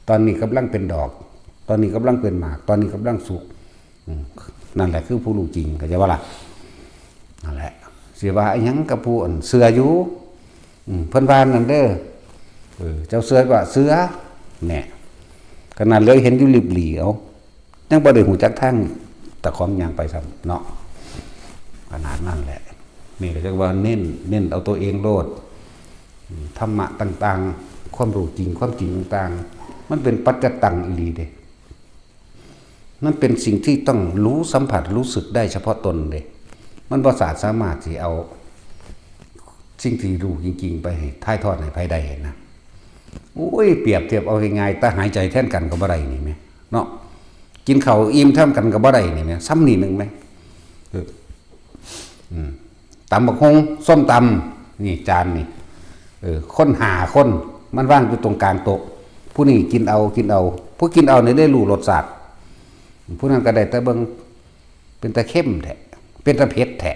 ตอนนี้กำลังเป็นดอก ตอนนี้กำลังเป็นหมาก ตอนนี้กำลังสุก อืม นั่นแหละคือผู้รู้จริง เข้าใจบ่ล่ะ นั่นแหละ สิว่าอิหยังกับผู้อันเชื่ออยู่ อืม เพิ่นว่านั่นเด้อ เออ เจ้าเชื่อบ่เชื่อ แหน่ ขนาดเหลือเห็นอยู่ลิบหลี เอ้า ยังบ่ได้ฮู้จักทาง แต่ของย่างไปซ้ำเนาะ ขนาดนั้นแหละ นี่ก็จักว่าเน้น เน้นเอาตัวเองโลด อืม ธรรมะต่างๆ ความรู้จริง ความจริงต่างๆ มันเป็นปัจจตังอีหลีเด้ มันเป็นสิ่งที่ต้องรู้สัมผัสรู้สึกได้เฉพาะตนเด้ มันบ่สาสามารถสิเอาสิ่งที่รู้จริงๆ ไปให้ถ่ายทอดให้ไผได้นะ โอ้ย เปรียบเทียบเอาง่ายๆ แต่หายใจแทนกันก็บ่ได้นี่แหม เนาะ กินข้าวอิ่มแทนกันก็บ่ได้นี่แหม ซ้ำนี่หนึ่งแหม เออ อืม ตำบักหุ่ง ส้มตำ นี่จานนี่ เออ คนห้าคน มันวางอยู่ตรงกลางโต๊ะ ผู้นี้กินเอา กินเอา ผู้กินเอานี่ได้รู้รสชาติ ผู้นั้นก็ได้แต่เบิ่ง เป็นตาเค็มแท้ เป็นตาเผ็ดแท้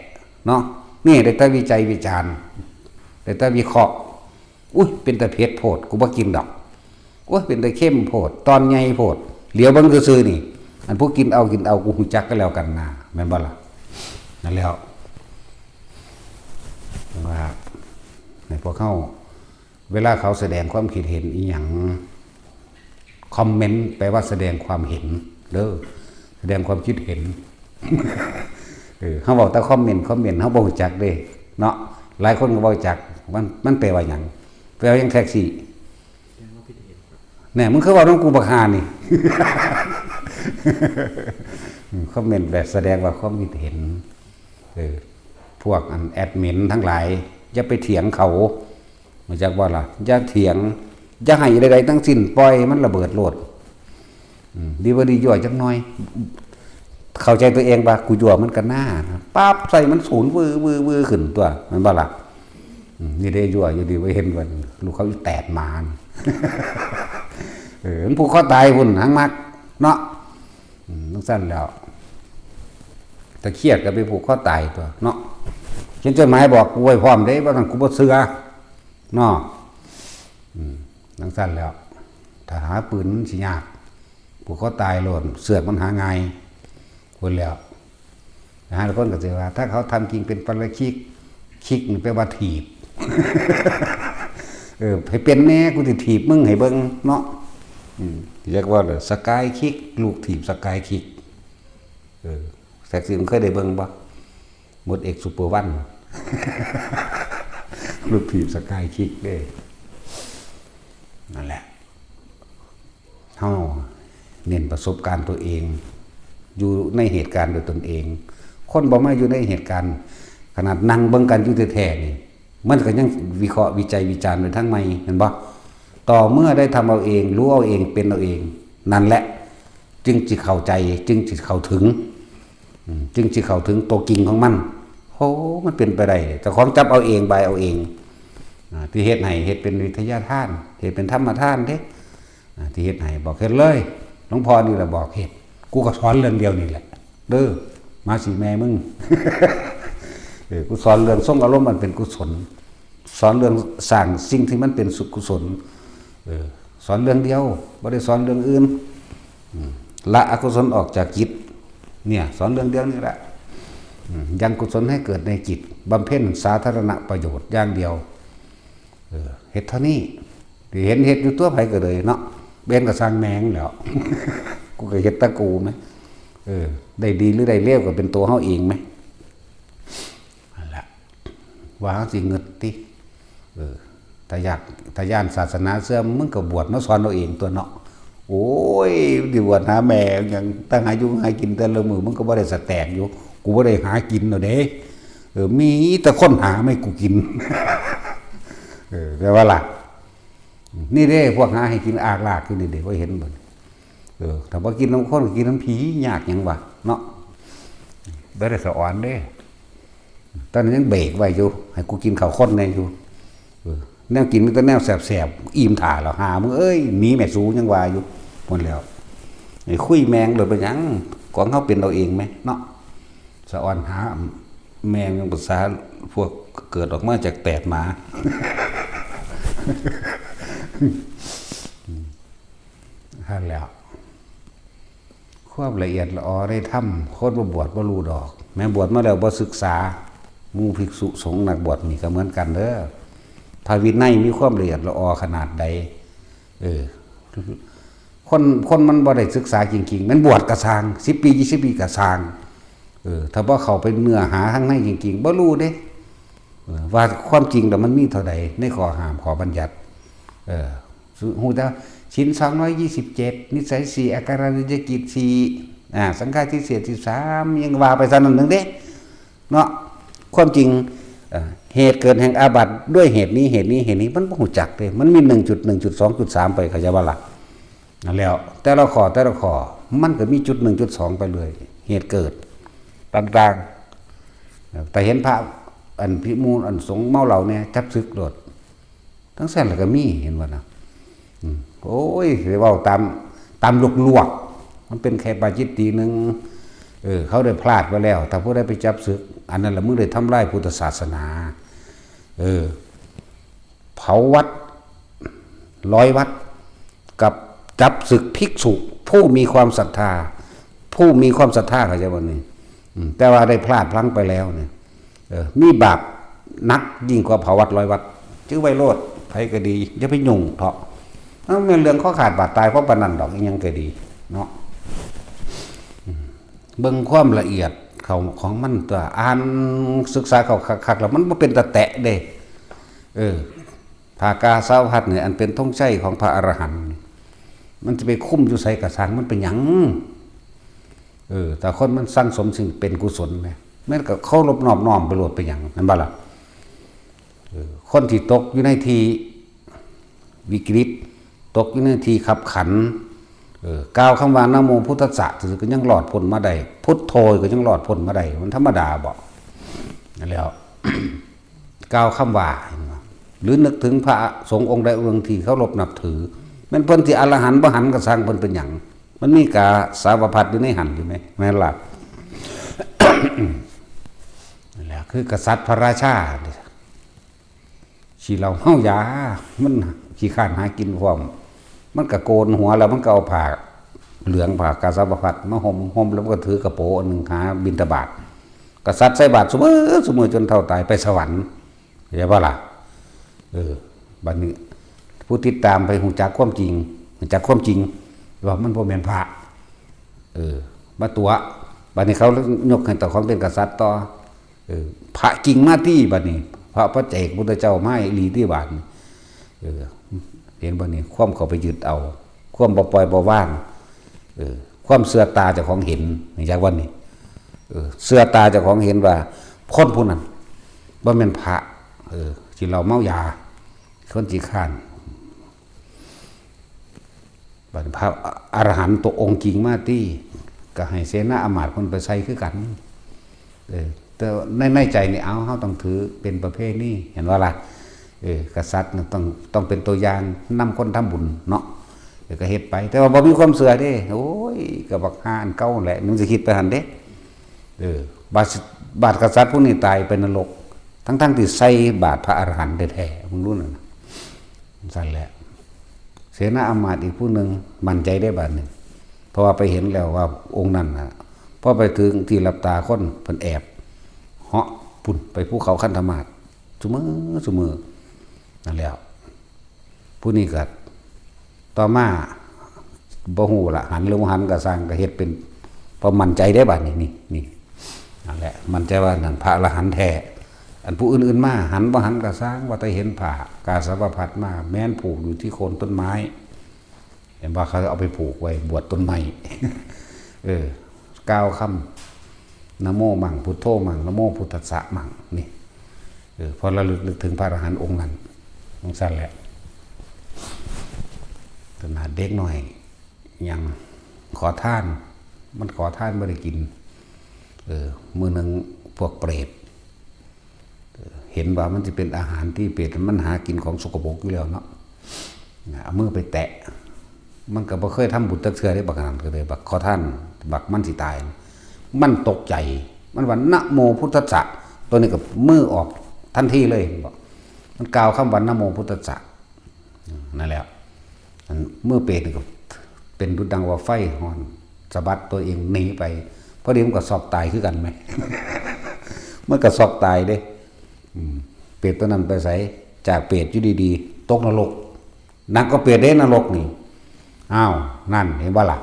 เนาะ นี่ได้แต่วิจัยวิจารณ์ ได้แต่วิเคราะห์ อุ้ย เป็นตาเผ็ดโพด กูบ่กินดอก โอ้ย เป็นตาเค็มโพด ตอนใหญ่โพด เหลียวเบิ่งซื่อๆนี่ อันผู้กินเอา กินเอา กูฮู้จักก็แล้วกันนะ แม่นบ่ล่ะ นั่นแล้ว ว่า ในพวกเขา เวลาเขาแสดงความคิดเห็นอีหยัง คอมเมนต์แปลว่าแสดงความเห็น เด้อ แสดงความคิดเห็น เออ เขาบอกแต่คอมเมนต์ คอมเมนต์ เขาบ่รู้จักเด้ เนาะ หลายคนก็บ่รู้จัก มัน มันแปลว่าหยัง แปลว่าหยังแท็กซี่ เนี่ย มึงคือเว้านำกูบักห่านี่ คอมเมนต์แบบแสดงว่าความคิดเห็น เออ พวกอันแอดมินทั้งหลาย อย่าไปเถียงเขา รู้จักบ่ล่ะ อย่าเถียง อย่าให้ใดๆทั้งสิ้น ปล่อยมันระเบิดโลด อืม ดีบ่ดียั่วจักหน่อย เข้าใจตัวเองว่ากูยั่วมันก็น่า ปั๊บใส่มันศูนย์ วือ วือ วือ ขึ้นตัว แม่นบ่ล่ะ อืม นี่ได้ยั่วอยู่ดี บ่เห็นว่าลูกเขาอีแตดหมานี่ เออ มันผูกคอตายพุ้น หางมัก เนาะ อืม จั่งซั้นแล้ว ถ้าเครียดก็ไปผูกคอตายตัว เนาะ เขียนจดหมายบอกกูไว้พร้อมเด้ บ่ซั้นกูบ่เชื่อ เนาะ อืม จั่งซั้นแล้ว ถ้าหาปืนมันสิยาก ผูกคอตายโลด เชือกมันหาง่าย พุ้นแล้ว หลายคนก็สิว่า ถ้าเขาทำจริงเป็นปาราชิก ชิกนี่แปลว่าถีบ เออ ให้เป็นแน่ กูสิถีบมึงให้เบิ่งเนาะ อืม เรียกว่าเลย สกายคิก ลูกถีบสกายคิก เออ แท็กซี่มึงเคยได้เบิ่งบ่ มดเอ็กซ์ซูเปอร์วัน ลูกถีบสกายคิกเด้ นั่นแหละ เฮาเน้นประสบการณ์ตัวเอง อยู่ในเหตุการณ์โดยตนเอง คนบ่มาอยู่ในเหตุการณ์ ขนาดนั่งเบิ่งกันอยู่แท้ๆนี่ มันก็ยังวิเคราะห์วิจัยวิจารณ์ไปทางใหม่ แม่นบ่ ต่อเมื่อได้ทำเอาเอง รู้เอาเอง เป็นเอาเอง นั่นแหละ จึงสิเข้าใจ จึงสิเข้าถึง อืม จึงสิเข้าถึงตัวจริงของมัน โห มันเป็นไปได้ เจ้าของจับเอาเอง บายเอาเอง อ่า ที่เฮ็ดให้ เฮ็ดเป็นวิทยาทาน เฮ็ดเป็นธรรมทานเด้ อ่า ที่เฮ็ดให้ บอกเฮ็ดเลย หลวงพ่อนี่แหละบอกเฮ็ด กูก็สอนเรื่องเดียวนี่แหละ เด้อ หมาสีแม่มึง เออ กูสอนเรื่องทรงอารมณ์อันเป็นกุศล สอนเรื่องสร้างสิ่งที่มันเป็นสุกุศล เออ สอนเรื่องเดียว บ่ได้สอนเรื่องอื่น อืม ละอกุศลออกจากจิต เนี่ย สอนเรื่องเดียวนี่แหละ อืม ยังกุศลให้เกิดในจิต บำเพ็ญสาธารณประโยชน์อย่างเดียว เออ เฮ็ดเท่านี้ ที่เห็นเฮ็ดอยู่ตัวไผก็เลยเนาะ เบนก็สร้างแหนงแหล้ว กูก็เฮ็ดแต่กูแหม เออ ได้ดีหรือได้เลวก็เป็นตัวเฮาเองแหม นั่นแหละ ว่าเฮาสิงึดติ เออ ถ้าอยาก ถ้าย้านศาสนาเสื่อม มึงก็บวชมาสอนเอาเองตัวเนาะ โอ้ย สิบวชหาแม่หยัง ตั้งหาอยู่หากินแต่ละมื้อ มึงก็บ่ได้สแต็กอยู่ กูบ่ได้หากินดอกเด้ เออ มีแต่คนหามาให้กูกิน เออ แปลว่าล่ะ นี่เด้ พวกหาให้กินอากลากอยู่นี่เด้ บ่เห็นบ่ เออ ถ้าบ่กินนำคนก็กินนำผี ยากหยังวะ เนาะ บ่ได้สะออนเด้ ตอนนั้นยังเบรกไว้อยู่ ให้กูกินข้าวข้นแหน่อยู่ เออ แนวกินมีแต่แนวแซ่บๆ อิ่มถ่าแล้ว หามึงเอ้ย หนีแม่สูยังว่าอยู่ หมดแล้ว ไอ้คุยแม่งโลด เป็นหยัง ของเฮาเป็นเอาเองแหมเนาะ สะออนหาแม่งยังภาษาพวกเกิดออกมาจากแตดหมา หั้นแหล้ว ความละเอียดละออในธรรม คนบ่บวชบ่ฮู้ดอก แม้บวชมาแล้วบ่ศึกษา หมู่ภิกษุสงฆ์นักบวชนี่ก็เหมือนกันเด้อ พระวินัยมีความละเอียดละออขนาดใด เออ คน คนมันบ่ได้ศึกษาจริงๆ มันบวชก็ซ่าง สิบปี ยี่สิบปีก็ซ่าง เออ ถ้าบ่เข้าไปเนื้อหาข้างในจริงๆ บ่ฮู้เด้ เออ ว่าความจริงแล้วมันมีเท่าใดในข้อห้ามข้อบัญญัติ เออ ฮู้แต่ศีล สองร้อยยี่สิบเจ็ด นิสัย สี่ อาการิยกิจ สี่ อ่า สังฆาทิเศษ สิบสาม ยังว่าไปซั่นนั่นหนึ่งเด้ เนาะ ความจริง เอ่อ เหตุเกิดแห่งอาบัติด้วยเหตุนี้ เหตุนี้ เหตุนี้ มันบ่ฮู้จักเด้ มันมี หนึ่งจุดหนึ่งจุดสองจุดสาม ไป เข้าใจบ่ล่ะ นั่นแหล้ว แต่ละข้อ แต่ละข้อ มันก็มีจุดหนึ่งจุดสองไปเลย เหตุเกิด ต่างๆ แต่เห็นพระ อันพิมูล อันสงฆ์เมาเหล้าเนี่ย จับศึกโลด ทั้งซั่นแล้วก็มี เห็นบ่นะ อืม โอ้ย ไปเว้าตาม ตามลวกๆ มันเป็นแค่ปาจิตติหนึ่ง เออ เขาได้พลาดไปแล้ว ถ้าผู้ใดไปจับศึก อันนั้นละมึงได้ทำลายพุทธศาสนา เออ เผาวัด ร้อยวัด กับจับศึกภิกษุ ผู้มีความศรัทธา ผู้มีความศรัทธา เข้าใจบ่นี่ อืม แต่ว่าได้พลาดพลั้งไปแล้วเนี่ย เออ มีบาปหนักยิ่งกว่าเผาวัดร้อยวัด จื้อไว้โลด ไผก็ดี อย่าไปยุ่งเถาะ มันแม่นเรื่องคอขาดบาดตาย เพราะปานนั้นดอก อิหยังก็ดี เนาะ อืม เบิ่งความละเอียดเขา ของมันตัว อ่านศึกษาเขาคักๆ แล้วมันบ่เป็นตาแตะเด้ เออ ผ้ากาสาวพัดเนี่ย อันเป็นธงชัยของพระอรหันต์นี่ มันจะไปคุ้มอยู่ไสก็ซ่าง มันเป็นหยัง เออ แต่คนมันสั่งสมสิ่งเป็นกุศลแหม มันก็เคารพนอบน้อมไปโลด เป็นหยัง แม่นบ่ล่ะ เออ คนที่ตกอยู่ในที่วิกฤต ตกอยู่ในที่คับขัน เออ กล่าวคำว่านะโมพุทธัสสะซื่อๆ ก็ยังรอดพ้นมาได้ พุทโธก็ยังรอดพ้นมาได้ มันธรรมดาบ่ นั่นแหล้ว กล่าวคำว่า เห็นบ่ หรือนึกถึงพระสงฆ์องค์ใดองค์หนึ่งที่เคารพนับถือ แม่นเพิ่นสิอรหันต์บ่หันก็ซ่าง เพิ่นเป็นหยัง มันมีกาสาวพัดอยู่ในหั้นอยู่แหม แม่นล่ะ นั่นแหละ คือกษัตริย์พระราชา ขี้เหล้าเมายา มันขี้คร้านหากินพร้อม มันก็โกนหัวแล้วมันก็เอาผ้าเหลือง ผ้ากาสาวพัดมาห่ม ห่มแล้วมันก็ถือกระโปรงอันหนึ่งหาบิณฑบาต กษัตริย์ใส่บาตรซุมื้อ ซุมื้อจนเฒ่าตายไปสวรรค์ เข้าใจบ่ล่ะ เออ บัดนี้ ผู้ติดตามไปฮู้จักความจริง ฮู้จักความจริง ว่ามันบ่แม่นพระ เออ มาตั๋ว บัดนี้เขายกให้เจ้าของเป็นกษัตริย์ต่อ เออ พระจริงมาตี้ บัดนี้ พระปัจเจกพุทธเจ้ามาอีหลีตี้ บาดนี้ เออ เห็นบ่นี่ ความเข้าไปยึดเอา ความบ่ปล่อยบ่วาง เออ ความเชื่อตาเจ้าของเห็น นี่จักวันนี้ เออ เชื่อตาเจ้าของเห็นว่า คนผู้นั้นบ่แม่นพระ เออ ขี้เหล้าเมายา คนขี้คร้าน บัดพระอรหันต์ตัวองค์จริงมาตี้ ก็ให้เสนาอามาตย์เพิ่นไปใส่คือกัน เออ แต่ใน ในใจนี่ เอา เฮาต้องถือเป็นประเพณี เห็นบ่ล่ะ เออ กษัตริย์น่ะต้อง ต้องเป็นตัวอย่างนำคนทำบุญเนาะ เออ ก็เฮ็ดไป แต่ว่าบ่มีความเชื่อเด้ โอ้ย ก็บักห่าอันเก่าแหละ มันสิคิดไปหั่นเด้ เออ บาด บาดกษัตริย์ผู้นี้ตายไปนรก ทั้งๆที่ใส่บาดพระอรหันต์แท้ๆ มึงรู้นั่นน่ะ ซั่นแหละ เสนาอามาตย์อีกผู้หนึ่งมั่นใจได้บาดนี้ เพราะว่าไปเห็นแล้วว่าองค์นั้นน่ะ พอไปถึงที่หลับตาคนเพิ่นแอบเหาะพุ่นไปภูเขาคันธมาศ ซุมื้อซุมื้อ นั่นแหล้ว ผู้นี้ก็ต่อมาบ่ฮู้ละ หันหรือบ่หันก็ซ่าง ก็เฮ็ดเป็น พอมั่นใจได้บาดนี้ นี่ นี่ นั่นแหละ มั่นใจว่านั่นพระอรหันต์แท้ อันผู้อื่นๆมา หันบ่หันก็ซ่าง ว่าแต่เห็นผ้ากาสาวพัดมา แม้นผูกอยู่ที่โคนต้นไม้ เห็นว่าเขาเอาไปผูกไว้บวชต้นไม้ เออ กล่าวคำ นะโมมัง พุทโธมัง นะโมพุทธัสสะมัง นี่ เออ พอระลึกนึกถึงพระอรหันต์องค์นั้น องค์สั้นแหละ ขนาดเด็กน้อย ยังขอทาน มันขอทานบ่ได้กิน เออ มื้อหนึ่งพวกเปรต เห็นว่ามันสิเป็นอาหารที่เปรตมันหากินของสกปรกอยู่แล้วเนาะ เอามือไปแตะ มันก็บ่เคยทำบุญจักเทื่อเด้ บักนั้นก็เลย บักขอทาน บักมันสิตาย มันตกใจ มันว่า "นะโมพุทธัสสะ" ตัวนี้ก็มือออกทันทีเลย มันบอก มันกล่าวคำว่า "นะโมพุทธัสสะ" นั่นแหละ อันมือเปรตนี่ก็เป็นดุจดังว่าไฟฮ้อน สะบัดตัวเองหนีไป พอดีมันก็ซอกตายคือกันแหม มันก็ซอกตายเด้ อืม เปรตตัวนั้นไปไส จากเปรตอยู่ดีๆ ตกนรก หนักกว่าเปรตเด้นรกนี่ อ้าว นั่นเห็นบ่ล่ะ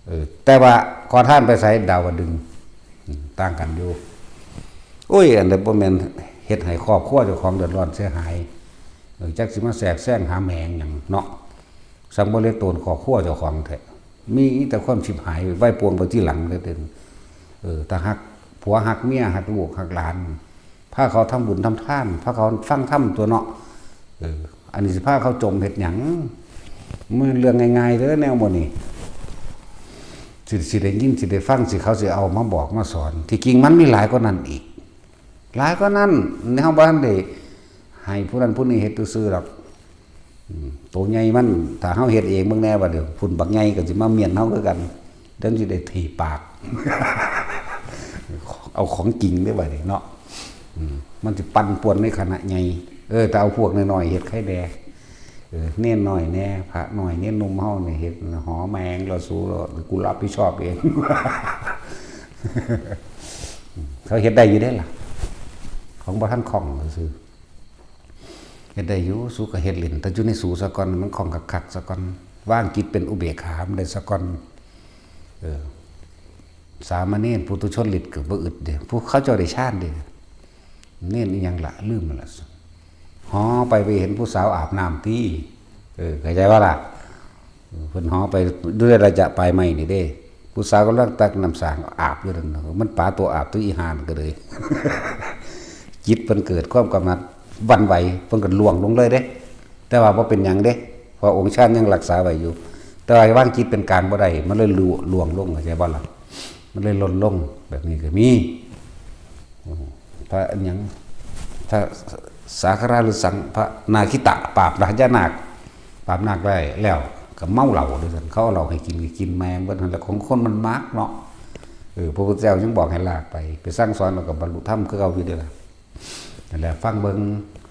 เออ แต่ว่าขอทานไปไส ดาวดึงส์ อืม ต่างกันอยู่ โอ้ย อันใดบ่แม่นเฮ็ดให้ครอบครัวเจ้าของเดือดร้อนเสียหาย เออ จักสิมาแทรกแซงหาแหมงหยังเนาะ สังบ่เหลือโตนครอบครัวเจ้าของแท้ มีแต่ความชิบหายไว้ปวงไปที่หลังเด้อ เออ ถ้าฮักผัวฮักเมียฮักลูกฮักหลาน พาเขาทำบุญทำทาน พาเขาฟังธรรมตัวเนาะ เออ อันนี้สิพาเขาจมเฮ็ดหยัง มันเรื่องง่ายๆเด้อแนวหมู่นี้ สิ สิได้ยิน สิได้ฟัง สิเขาสิเอามาบอกมาสอน ที่จริงมันมีหลายกว่านั้นอีก หลายกว่านั้น ในเฮาบ่ทันได้ให้ผู้นั้นผู้นี้เฮ็ดซื่อๆดอก อืม โตใหญ่มัน ถ้าเฮาเฮ็ดเองเบิ่งแหน่บัดนี้ พุ่นบักใหญ่ก็สิมาเมียนเฮาคือกัน เดี๋ยวสิได้ถีบปาก เอาของจริงเด้อบัดนี้เนาะ อืม มันสิปั่นป่วนในคณะใหญ่ เออ แต่เอาพวกน้อยๆเฮ็ดไคแด่ เออ เณรน้อยแหน่ พระน้อย เณรหนุ่มเฮานี่เฮ็ด หอแหมงแล้วสู กูรับผิดชอบเอง เขาเฮ็ดได้อยู่เด้ล่ะ ของบ่ทันคล่องซื่อๆ เฮ็ดได้อยู่ สูก็เฮ็ดเล่น แต่อยู่ในสูซะก่อน มันคล่องคักๆซะก่อน วางจิตเป็นอุเบกขามันได้ซะก่อน เออ สามเณรปุถุชนฤทธิ์ก็บ่อึดเด้ ผู้เขาเจ้าได้ฌานเด้ เณรอีหยังล่ะ ลืมมันล่ะ หอไป ไปเห็นผู้สาวอาบน้ำติ เออ เข้าใจบ่ล่ะ เพิ่นหอไปด้วยระยะปลายไม้นี่เด้ ผู้สาวกำลังตักน้ำสางอาบอยู่นั่นน่ะ มันปาตัวอาบตัวอีห่านั่นก็เลย จิตเพิ่นเกิดความกำหนัดหวั่นไหว เพิ่นก็ล่วงลงเลยเด้ แต่ว่าบ่เป็นหยังเด้ เพราะองค์ฌานยังรักษาไว้อยู่ แต่ว่าวางจิตเป็นกลางบ่ได้ มันเลยล่วงลง เข้าใจบ่ล่ะ มันเลยหล่นลง แบบนี้ก็มี อืม พระอิหยัง พระสาคราหรือสัง พระนาคิตะ ปราบพญานาค ปราบนาคได้แล้วก็เมาเหล้าด้วยกัน เขาเอาเหล้าให้กินก็กินแม่งเบิดนั่นแหละ ของคนมันมักเนาะ เออ พระพุทธเจ้ายังบอกให้ลากไป ไปสั่งสอนแล้วก็บรรลุธรรมคือเก่าอยู่เด้อล่ะ นั่นแหละ ฟังเบิ่ง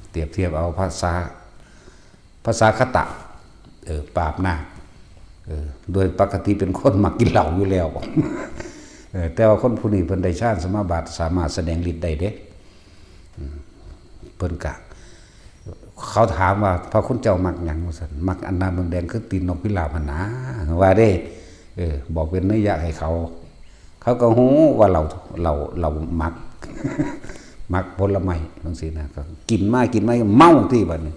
เปรียบเทียบเอาภาษา ภาษาคตะ เออ ปราบนาค เออ โดยปกติเป็นคนมักกินเหล้าอยู่แล้ว เออ แต่ว่าคนผู้นี้เพิ่นได้ฌานสมาบัติ สามารถแสดงฤทธิ์ได้เด้ อืม เพิ่นกะ เขาถามว่า "พระคุณเจ้ามักหยัง" ว่าซั่น "มักอันหน้าแดงๆคือตีนนกพิราบหั่นนะ" ว่าเด้ เออ บอกเป็นนัยยะให้เขา เขาก็ฮู้ว่าเหล้า เหล้า เหล้ามัก มักผลไม้จั่งซี้นะ ก็กินมากินมาเมาติบัดนี้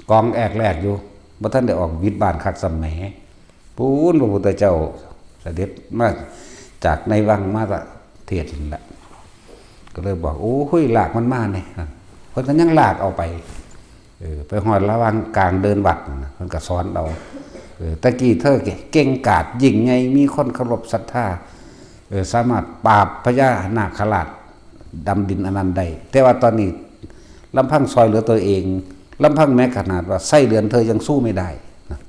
กองแอกแลกอยู่ บ่ทันได้ออกวิดบ้านคักซ้ำแหม ปู๊นพระพุทธเจ้าเสด็จมาจากในวังมาประเทศนั่นแหละ ก็เลยบอก "โอ้ย ลากมันมาเนี่ย" เพิ่นก็ยังลากเอาไป เออ ไปฮอดระหว่างกลางเดินวัดนั่นน่ะ เพิ่นก็สอนเอา เออ "ตะกี้เธอเก่งกาจยิ่งใหญ่ มีคนเคารพศรัทธา เออ สามารถปราบพญานาคราชดำดินอันนั้นได้ แต่ว่าตอนนี้ลำพังซอยเหลือตัวเอง ลำพังแม้ขนาดว่าไส้เดือนเธอยังสู้ไม่ได้" นะ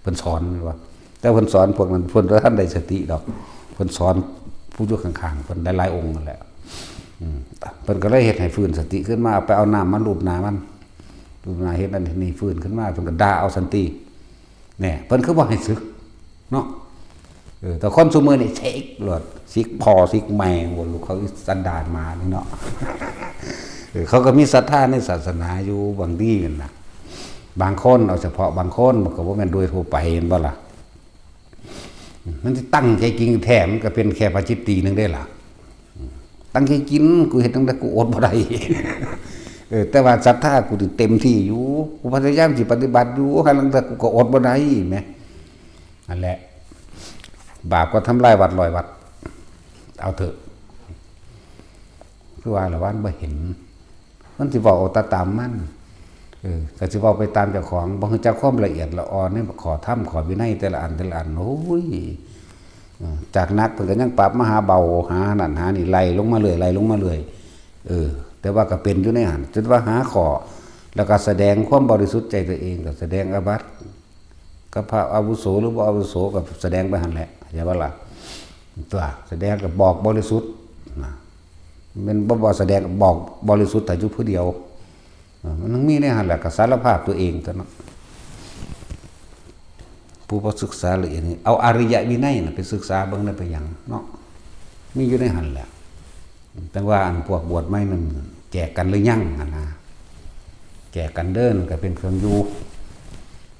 เพิ่นสอนว่า แต่เพิ่นสอนพวกนั้น เพิ่นบ่ทันได้สติดอก เพิ่นสอนผู้อยู่ข้างๆ เพิ่นหลายๆองค์นั่นแหละ อืม เพิ่นก็เลยเฮ็ดให้ฟื้นสติขึ้นมา ไปเอาน้ำมาลูบหน้ามัน ลูบหน้าเฮ็ดนั่นเฮ็ดนี่ ฟื้นขึ้นมา เพิ่นก็ด่าเอาซั่นติ แหน่ เพิ่นคือบ่ให้สึกเนาะ เออ แต่คนซุมื้อนี่เสกโลด สิกพ่อสิกแม่บ่ลูก เขาสันดานหมานี่เนาะ เออ เขาก็มีศรัทธาในศาสนาอยู่บางทีนั่นน่ะ บางคน เอาเฉพาะบางคน มันก็บ่แม่นโดยทั่วไป เห็นบ่ล่ะ มันสิตั้งใจกินแท้ มันก็เป็นแค่ปาจิตตีหนึ่งเด้ล่ะ ตั้งใจกิน กูเฮ็ดจั่งใดกูอดบ่ได้ เออ แต่ว่าศรัทธากูนี่เต็มที่อยู่ กูพยายามสิปฏิบัติอยู่ หาลางเทื่อกูก็อดบ่ได้แหม นั่นแหละ บาปก็ทำลายวัดร้อยวัด เอาเถอะ คือว่าละวันบ่เห็น มันสิเว้าเอาแต่ตามมัน เออ ก็สิเว้าไปตามเจ้าของ บ่รู้จักความละเอียดละออในข้อธรรมข้อวินัยแต่ละอันแต่ละอัน โอ้ย เออ จากหนักเพิ่นก็ยังปรับมาหาเบา หานั่นหานี่ ไล่ลงมาเรื่อย ไล่ลงมาเรื่อย เออ แต่ว่าก็เป็นอยู่ในหั่น จนว่าหาข้อ แล้วก็แสดงความบริสุทธิ์ใจตัวเอง ก็แสดงอาบัติ กับพระอาวุโสหรือบ่อาวุโสก็แสดงไปหั่นแหละ เข้าใจบ่ล่ะ ตัวแสดงก็บอกบริสุทธิ์นะ แม่นบ่ บ่แสดงก็บอกบริสุทธิ์แต่อยู่ผู้เดียว เออ มันต้องมีในหั่นแหละ ก็สารภาพตัวเองตัวเนาะ ผู้บ่ศึกษาละเอียดนี่ เอาอริยวินัยน่ะไปศึกษาเบิ่งได้ไปหยังเนาะ มีอยู่ในหั่นแหละ แต่ว่าอันพวกบวชใหม่นั่นแจกกันหรือยังหั่นนะ แจกกันเด้อ นั่นก็เป็นเครื่องอยู่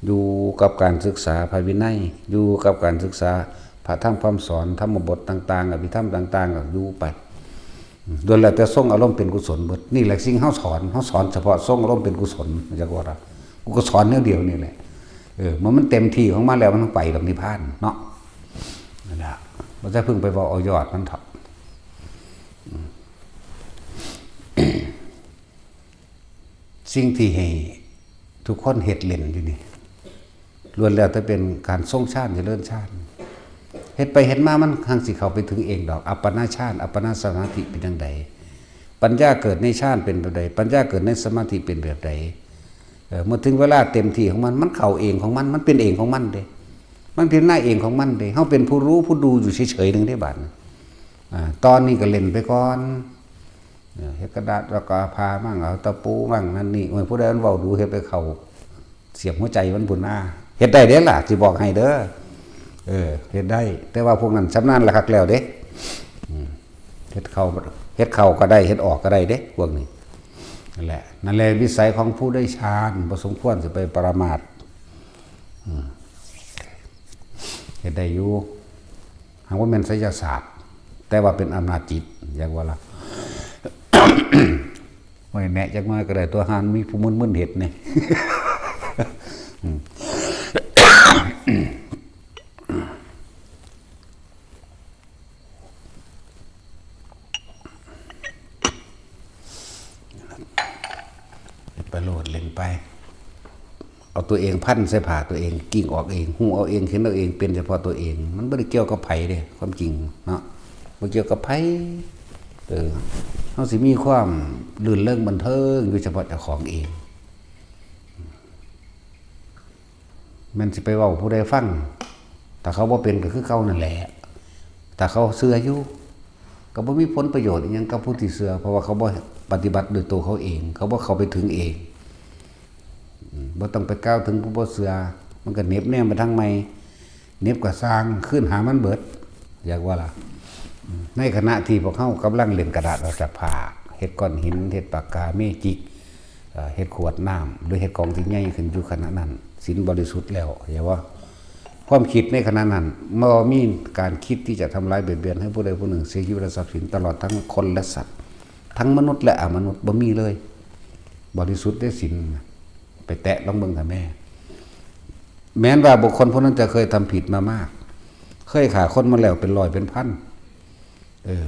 อยู่กับการศึกษาพระวินัย อยู่กับการศึกษาพระธรรมคำสอน ธรรมบทต่างๆ อภิธรรมต่างๆ ก็อยู่ไป ล้วนแล้วแต่ทรงอารมณ์เป็นกุศลเบิด นี่แหละสิ่งเฮาสอน เฮาสอนเฉพาะทรงอารมณ์เป็นกุศล จักว่าล่ะ กูก็สอนแนวเดียวนี่แหละ เออ มัน มันเต็มที่ของมันแล้ว มันต้องไปดอกนิพพานเนาะ นั่นแหละ บ่จะเพิ่งไปเว้าเอายอดมันเถาะ อืม สิ่งที่ให้ทุกคนเฮ็ดเล่นอยู่นี่ ล้วนแล้วแต่เป็นการทรงฌานเจริญฌาน เฮ็ดไปเฮ็ดมามันหังสิเข้าไปถึงเองดอก อัปปนาฌาน อัปปนาสมาธิเป็นจั่งใด ปัญญาเกิดในฌานเป็นแบบใด ปัญญาเกิดในสมาธิเป็นแบบใด เอ่อ เมื่อถึงเวลาเต็มที่ของมัน มันเข้าเองของมัน มันเป็นเองของมันเด้ มันพิจารณาเองของมันเด้ เฮาเป็นผู้รู้ผู้ดูอยู่เฉยๆหนึ่งเด้บาดนี้ อ่า ตอนนี้ก็เล่นไปก่อน เออ เฮ็ดกระดาษแล้วก็เอาผ้ามั่ง เอาตะปูมั่ง นั่นนี่ โอ้ย ผู้ใดมันเว้าดู เฮ็ดไปเข้า เสียบหัวใจมันพุ้นนา เฮ็ดได้เด้ล่ะ สิบอกให้เด้อ เออ เฮ็ดได้ แต่ว่าพวกนั้นชำนาญละคักแล้วเด้ อืม เฮ็ดเข้า เฮ็ดเข้าก็ได้ เฮ็ดออกก็ได้เด้ พวกนี้ นั่นแหละ นั่นแหละวิสัยของผู้ได้ฌาน บ่สมควรสิไปประมาท อืม เฮ็ดได้อยู่ หากว่าแม่นไสยศาสตร์ แต่ว่าเป็นอำนาจจิต อยากว่าล่ะ โอ้ย แนะจักหน่อยก็ได้ ตัวหามีผู้มึนๆเฮ็ดนี่ อืม ไปโลดเล่นไป เอาตัวเองพันใส่ผ้าตัวเอง กิ่งออกเอง ฮู้เอาเอง เห็นเอาเอง เป็นเฉพาะตัวเอง มันบ่ได้เกี่ยวกับไผเด้ ความจริงเนาะ บ่เกี่ยวกับไผ เออ เฮาสิมีความรื่นเริงบันเทิงอยู่เฉพาะเจ้าของเอง แม่นสิไปเว้าผู้ใดฟัง ถ้าเขาบ่เป็นก็คือเก่านั่นแหละ ถ้าเขาเชื่ออยู่ ก็บ่มีผลประโยชน์อิหยังกับผู้ที่เชื่อ เพราะว่าเขาบ่ปฏิบัติโดยตัวเขาเอง เขาบ่เข้าไปถึงเอง อืม บ่ต้องไปกล่าวถึงผู้บ่เชื่อ มันก็เหน็บแนมไปทางใหม่ เหน็บก็ซ่าง คืนหามันเบิด อยากว่าล่ะ อืม ในขณะที่พวกเฮากำลังเล่นกระดาษออกจากผ้า เฮ็ดก้อนหิน เฮ็ดปากกาเมจิก เอ่อ เฮ็ดขวดน้ำ หรือเฮ็ดของที่ใหญ่ขึ้นอยู่ขณะนั้น ศีลบริสุทธิ์แล้ว อย่าว่า ความคิดในขณะนั้น บ่มีการคิดที่จะทำร้ายเบียดเบียนให้ผู้ใดผู้หนึ่งเสียชีวิตและทรัพย์สิน ตลอดทั้งคนและสัตว์ ทั้งมนุษย์และอมนุษย์ บ่มีเลย บริสุทธิ์ได้ศีล ไปแตะลองเบิ่งค่ะแม่ แม้นว่าบุคคลผู้นั้นจะเคยทำผิดมามาก เคยฆ่าคนมาแล้วเป็นร้อยเป็นพัน เออ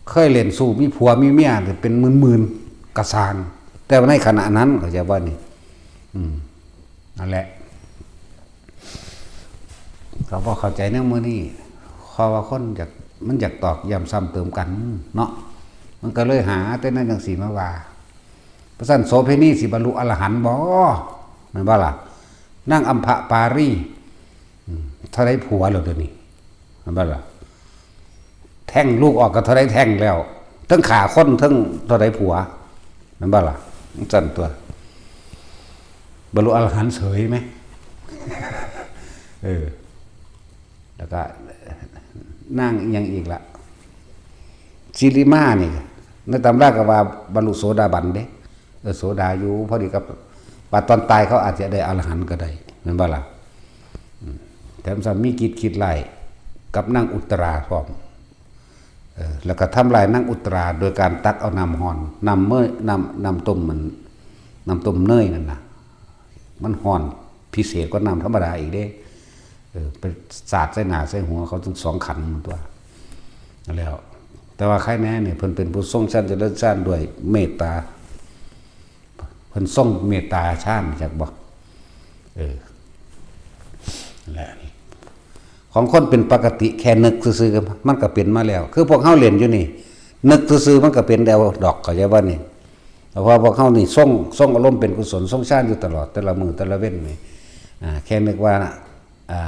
เคยเล่นชู้ มีผัวมีเมียเป็นหมื่นๆ กะซ่าง แต่ว่าในขณะนั้น เข้าใจบ่นี่ อืม นั่นแหละ ก็บ่เข้าใจแนวมื้อนี้ เพราะว่าคนอยาก มันอยากตอกย้ำซ้ำเติมกันเนาะ มันก็เลยหาแต่แนวจั่งซี้มาว่า ว่าซั่น โสเภณีสิบรรลุอรหันต์บ่ แม่นบ่ล่ะ นางอัมพปารี อืม เท่าใดผัวแล้วเดี๋ยวนี้ แม่นบ่ล่ะ แท้งลูกออกก็เท่าใดแท้งแล้ว ทั้งฆ่าคน ทั้งเท่าใดผัว แม่นบ่ล่ะ จั่งซั่นตั๊ว บรรลุอรหันต์เฉยไหม เออ แล้วก็นางอิหยังอีกล่ะ สิริมานี่ ในตำราก็ว่าบรรลุโสดาบันเด้ เออ โสดาอยู่ พอดีกับว่าตอนตายเขาอาจจะได้อรหันต์ก็ได้ แม่นบ่ล่ะ อืม แถมซ้ำมีจิตคิดร้ายกับนางอุตราพร้อม เออ แล้วก็ทำลายนางอุตราโดยการตักเอาน้ำร้อน น้ำเมย น้ำ น้ำต้มมัน น้ำต้มเนยนั่นน่ะ มันร้อนพิเศษกว่าน้ำธรรมดาอีกเด้ เออ ไปสาดใส่หน้าใส่หัวเขาทั้งสองขันตั๊ว แล้ว แต่ว่าใครแน่เนี่ย เพิ่นเป็นผู้ทรงฌานเจริญฌานด้วยเมตตา เพิ่นทรงเมตตาฌาน จักบ่ เออ และ ของคนเป็นปกติแค่นึกซื่อๆมันก็เป็นมาแล้ว คือพวกเฮาเล่นอยู่นี่ นึกซื่อๆมันก็เป็นแล้วดอก เข้าใจบ่นี่ เพราะว่าพวกเฮานี่ทรงทรงอารมณ์เป็นกุศล ทรงฌานอยู่ตลอด แต่ละมื้อแต่ละเว็นนี่ อ่า แค่นึกว่า อ่า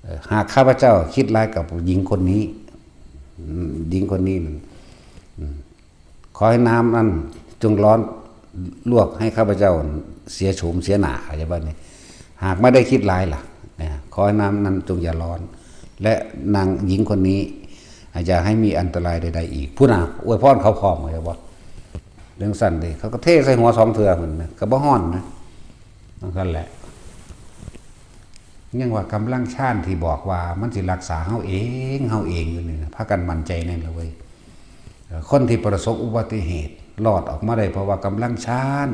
เอ่อ หากข้าพเจ้าคิดร้ายกับหญิงคนนี้ อืม หญิงคนนี้นั่น อืม ขอให้น้ำนั้นจงร้อนลวกให้ข้าพเจ้าเสียโฉมเสียหน้า เข้าใจบ่นี่ หากไม่ได้คิดร้ายล่ะ นะ ขอให้น้ำนั้นจงอย่าร้อน และนางหญิงคนนี้อย่าให้มีอันตรายใดๆอีก พุ้นน่ะ อวยพรเขาพร้อม เข้าใจบ่ เรื่องสั้นเด้ เขาก็เทใส่หัวสองเทื่อพุ้นนะ ก็บ่ฮ้อนนะ นั่นแหละ ยังว่ากำลังฌานที่บอกว่ามันสิรักษาเฮาเอง เฮาเองอยู่นี่นะ พากันมั่นใจแน่นเลยเว้ย เอ่อ คนที่ประสบอุบัติเหตุรอดออกมาได้เพราะว่ากำลังฌาน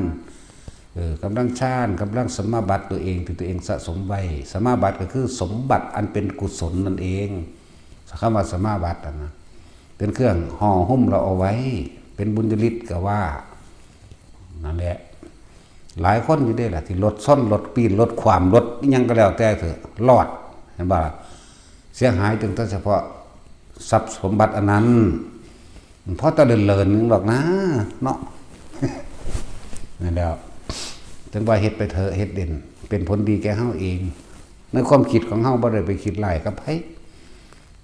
เออ กำลังฌาน กำลังสมาบัติตัวเองที่ตัวเองสะสมไว้ สมาบัติก็คือสมบัติอันเป็นกุศลนั่นเอง คำว่าสมาบัติอะนะ เป็นเครื่องห่อหุ้มเราเอาไว้ เป็นบุญญาฤทธิ์ก็ว่า นั่นแหละ หลายคนอยู่เด้ล่ะ ที่รถชน รถปีน รถคว่ำ รถอิหยังก็แล้วแต่เถอะ รอด เห็นบ่ล่ะ เสียหายถึงแต่เฉพาะทรัพย์สมบัติอันนั้น เพราะแต่เลินๆนึงดอกนะ เนาะ นั่นแหล้ว ถึงว่าเฮ็ดไปเถอะ เฮ็ดเด่น เป็นผลดีแก่เฮาเอง ในความคิดของเฮาบ่ได้ไปคิดร้ายกับไผ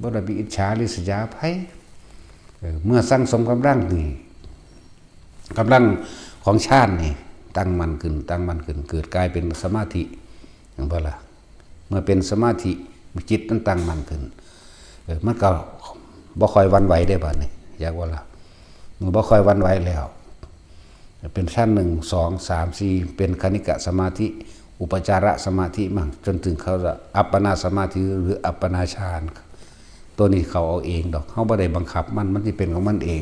บ่ได้ไปอิจฉาริษยาไผ เออ เมื่อสั่งสมกำลังนี่ กำลังของฌานนี่ ตั้งมั่นขึ้น ตั้งมั่นขึ้น เกิดกลายเป็นสมาธิ เห็นบ่ล่ะ เมื่อเป็นสมาธิ จิตมันตั้งมั่นขึ้น เออ มันก็บ่ค่อยหวั่นไหวได้บัดนี้ อยากว่าล่ะ มันบ่ค่อยหวั่นไหวแล้ว เป็นชั้นหนึ่ง สอง สาม สี่ เป็นคณิกะสมาธิ อุปจารสมาธิมั่ง จนถึงเขาจะอัปปนาสมาธิหรืออัปปนาฌาน ตัวนี้เขาเอาเองดอก เฮาบ่ได้บังคับมัน มันสิเป็นของมันเอง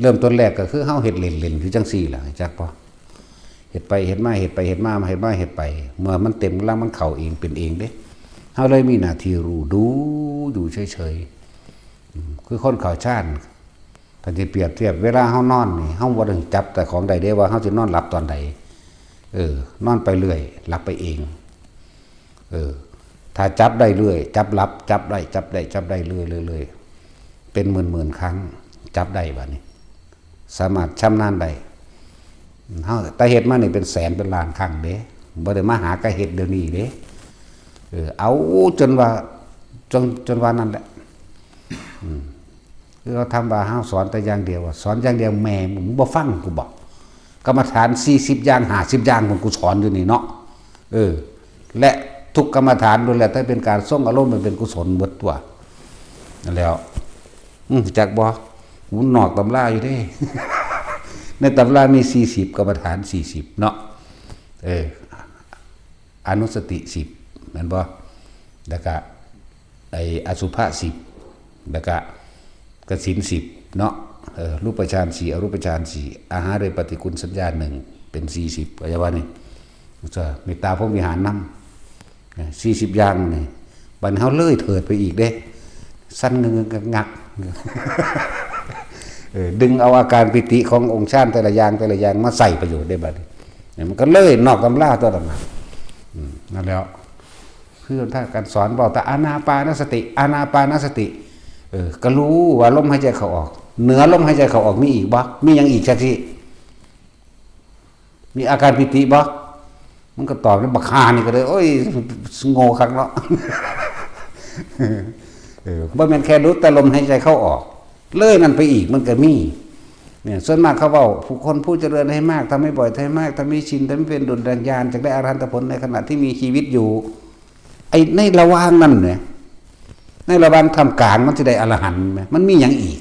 เริ่มต้นแรกก็คือเฮาเฮ็ดเล่นๆอยู่จังซี่ล่ะ จักบ่ เฮ็ดไปเฮ็ดมา เฮ็ดไปเฮ็ดมา เฮ็ดมาเฮ็ดไป เมื่อมันเต็มกำลังมันเข้าเองเป็นเองเด้ เฮาเลยมีหน้าที่รู้ ดูอยู่เฉยๆ อืม คือคนเข้าฌาน ถ้าสิเปรียบเทียบเวลาเฮานอนนี่ เฮาบ่ได้จับแต่ของใดเด้ว่าเฮาสินอนหลับตอนใด เออ นอนไปเรื่อย หลับไปเอง เออ ถ้าจับได้เรื่อย จับหลับ จับได้ จับได้ จับได้เรื่อยๆๆ เป็นหมื่นๆครั้ง จับได้บัดนี้ สามารถชำนาญได้ เฮา แต่เฮ็ดมานี่เป็นแสนเป็นล้านครั้งเด้ บ่ได้มาหากะเฮ็ดเดี๋ยวนี้เด้ เออ เอาจนว่า จน จนว่านั่นแหละ อืม คือเขาทำว่าเฮาสอนแต่อย่างเดียวอะ สอนอย่างเดียว แม่มึงบ่ฟังกูบอก กรรมฐานสี่สิบอย่าง ห้าสิบอย่าง ของกูสอนอยู่นี่เนาะ เออ และทุกกรรมฐานล้วนแล้วแต่เป็นการทรงอารมณ์มันเป็นกุศลเบิดตัว นั่นแหล้ว อืม จักบ่ กูนอกตำราอยู่เด้ ในตำรามีสี่สิบ กรรมฐานสี่สิบเนาะ เออ อนุสติสิบ แม่นบ่ แล้วก็ ไอ้อสุภะสิบ แล้วก็กสิณสิบเนาะ เออ รูปฌานสี่ อรูปฌานสี่ อาหาเรปฏิกูลสัญญาหนึ่ง เป็นสี่สิบ ก็จะว่านี่ จะเมตตาพรหมวิหารนำ สี่สิบอย่างนี่ บัดนี้เฮาเลยเถิดไปอีกเด้ สั่นงึกงักงัก เออ ดึงเอาอาการปีติขององค์ฌานแต่ละอย่างแต่ละอย่างมาใส่ประโยชน์ได้บัดนี้ เนี่ยมันก็เลยนอกตำราตัวนั้นน่ะ อืม นั่นแหล้ว คือถ้าการสอนบอกแต่อานาปานสติ อานาปานสติ เออ ก็รู้ว่าลมหายใจเข้าออก เหนือลมหายใจเข้าออกมีอีกบ่ มีหยังอีกจักสิ มีอาการปีติบ่ มันก็ตอบแล้ว บักห่านี่ก็เลย โอ้ย โง่คักเนาะ เออ บ่แม่นแค่รู้แต่ลมหายใจเข้าออก เลยนั่นไปอีกมันก็มี เนี่ย ส่วนมากเขาเว้า ผู้คนผู้เจริญให้มาก ทำให้บ่อย ทำให้มาก ทำให้ชิน ทำให้เป็นดุจดังยาน จะได้อรหันตผลในขณะที่มีชีวิตอยู่ ไอ้ในระหว่างนั้นเนี่ย ในระหว่างท่ามกลางมันสิได้อรหันต์ไหม มันมีหยังอีก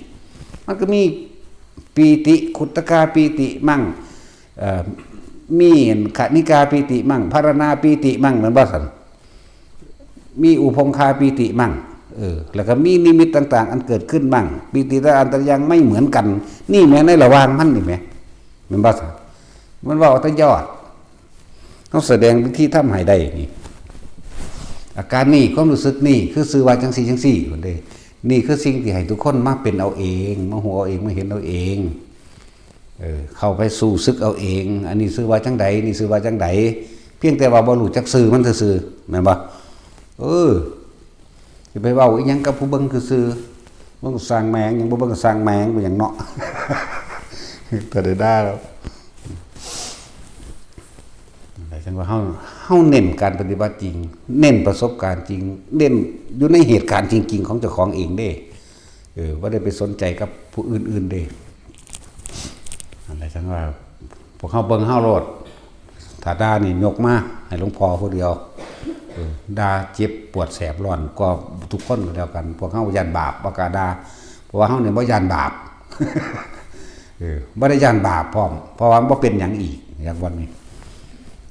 มันก็มีปีติ ขุตตกาปีติมั่ง เอ่อ มีขณิกาปีติมั่ง พารณาปีติมั่ง แม่นบ่ซั่น มีอุพงคาปีติมั่ง เออ แล้วก็มีนิมิตต่างๆ อันเกิดขึ้นมั่ง ปีติแต่ละอันแต่ละอย่างไม่เหมือนกัน นี่แหมในระหว่างมันนี่แหม แม่นบ่ซั่น มันเว้าแต่ยอด ต้องแสดงวิธีทำให้ได้นี่ อาการนี่ ความรู้สึกนี่ คือชื่อว่าจังซี่จังซี่ พุ้นเด้ นี่คือสิ่งที่ให้ทุกคนมาเป็นเอาเอง มาฮู้เอาเอง มาเห็นเอาเอง เออ เข้าไปสู่ศึกเอาเอง อันนี้ชื่อว่าจังใด นี่ชื่อว่าจังใด เพียงแต่ว่าบ่รู้จักชื่อมันซื่อๆ แม่นบ่ เออ ไปเว้าอีหยังกับผู้เบิ่งซื่อๆ เบิ่งสร้างแม่ง หยังบ่เบิ่งสร้างแม่ง บ่หยังเนาะ แต่ได้ด่าแล้ว แต่จังว่าเฮา เฮาเน้นการปฏิบัติจริง เน้นประสบการณ์จริง เน้นอยู่ในเหตุการณ์จริงๆ ของเจ้าของเองเด้ เออ บ่ได้ไปสนใจกับผู้อื่นๆ เด้ อันใดจังว่า พวกเฮาเบิ่งเฮาโลด ถ้าด่านี่ยกมาให้หลวงพ่อผู้เดียว เออ ด่าเจ็บปวดแสบร้อนกว่าทุกคนก็แล้วกัน พวกเฮาย้านบาป บ่กล้าด่า เพราะว่าเฮานี่บ่ย้านบาป เออ บ่ได้ย้านบาปพร้อม เพราะว่ามันบ่เป็นหยังอีก อย่างวันนี้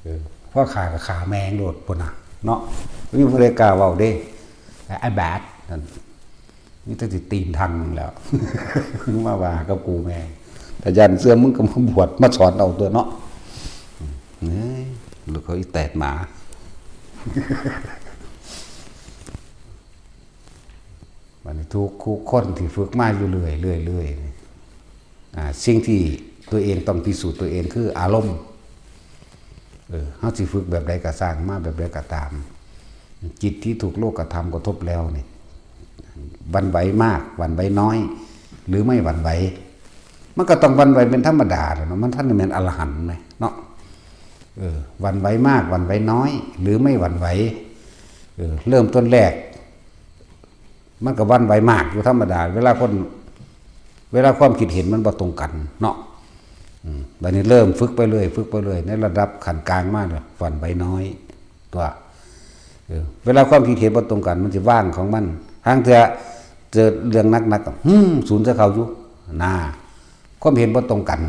เออ พอฆ่าก็ฆ่าแม่งโลดพุ้นน่ะ เนาะ บ่มีผู้ใดกล้าเว้าเด้ ไอ้บาดนั่น นี่ตั้งแต่ตีนทังแล้ว มาว่ากับกูแม่ง ถ้าย้านเสื่อมมึงก็มาบวชมาสอนเอาตัวเนาะ เอ้ย ลูกเขาอีแตดหมา บัดนี้ทุกคู่คนที่ฝึกมาอยู่เรื่อยๆ เรื่อยๆ นี่ อ่า สิ่งที่ตัวเองต้องพิสูจน์ตัวเองคืออารมณ์ เออ เฮาสิฝึกแบบใดก็ซ่าง มาแบบใดก็ตาม จิตที่ถูกโลกธรรมกระทบแล้วนี่ หวั่นไหวมาก หวั่นไหวน้อย หรือไม่หวั่นไหว มันก็ต้องหวั่นไหวเป็นธรรมดาแหละเนาะ มันทันได้แม่นอรหันต์ไหมเนาะ เออ หวั่นไหวมาก หวั่นไหวน้อย หรือไม่หวั่นไหว เออ เริ่มต้นแรก มันก็หวั่นไหวมากอยู่ธรรมดา เวลาคน เวลาความคิดเห็นมันบ่ตรงกันเนาะ อืม บัดนี้เริ่มฝึกไปเรื่อย ฝึกไปเรื่อย ในระดับขั้นกลางมาเนี่ย หวั่นไหวน้อย ตัว เออ เวลาความคิดเห็นบ่ตรงกัน มันสิว่างของมัน ห่างเทื่อเจอเรื่องหนักๆ ก็ หืม สูนใส่เขาอยู่ น่า ความเห็นบ่ตรงกัน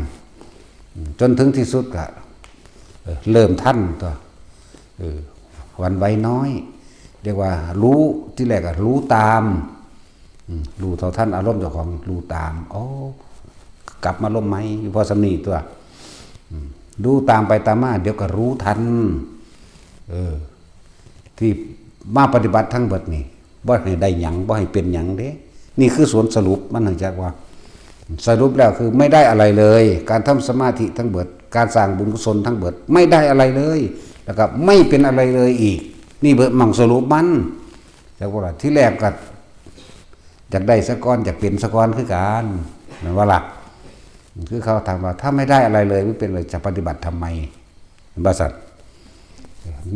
อืม จนถึงที่สุดก็ เออ เริ่มทันตัว เออ หวั่นไหวน้อย เรียกว่ารู้ ที่แรกก็รู้ตาม อืม รู้เท่าทันอารมณ์เจ้าของ รู้ตาม อ๋อ กลับมาลมไหม อยู่พอสำนีตัว อืม รู้ตามไปตามมา เดี๋ยวก็รู้ทัน เออ ที่มาปฏิบัติทั้งเบิดนี่ บ่ให้ได้หยัง บ่ให้เป็นหยังเด้ นี่คือสวนสรุป มันหั้นจักว่า สรุปแล้วคือไม่ได้อะไรเลย การทำสมาธิทั้งเบิด การสร้างบุญกุศลทั้งเบิด ไม่ได้อะไรเลย แล้วก็ไม่เป็นอะไรเลยอีก นี่เบิดหม่องสรุปมัน จักว่าล่ะ ที่แรกก็อยากได้ซะก่อน อยากเป็นซะก่อนคือกัน แม่นบ่ล่ะ คือเขาถามว่า ถ้าไม่ได้อะไรเลย ไม่เป็นอะไร จะปฏิบัติทำไม ว่าซั่น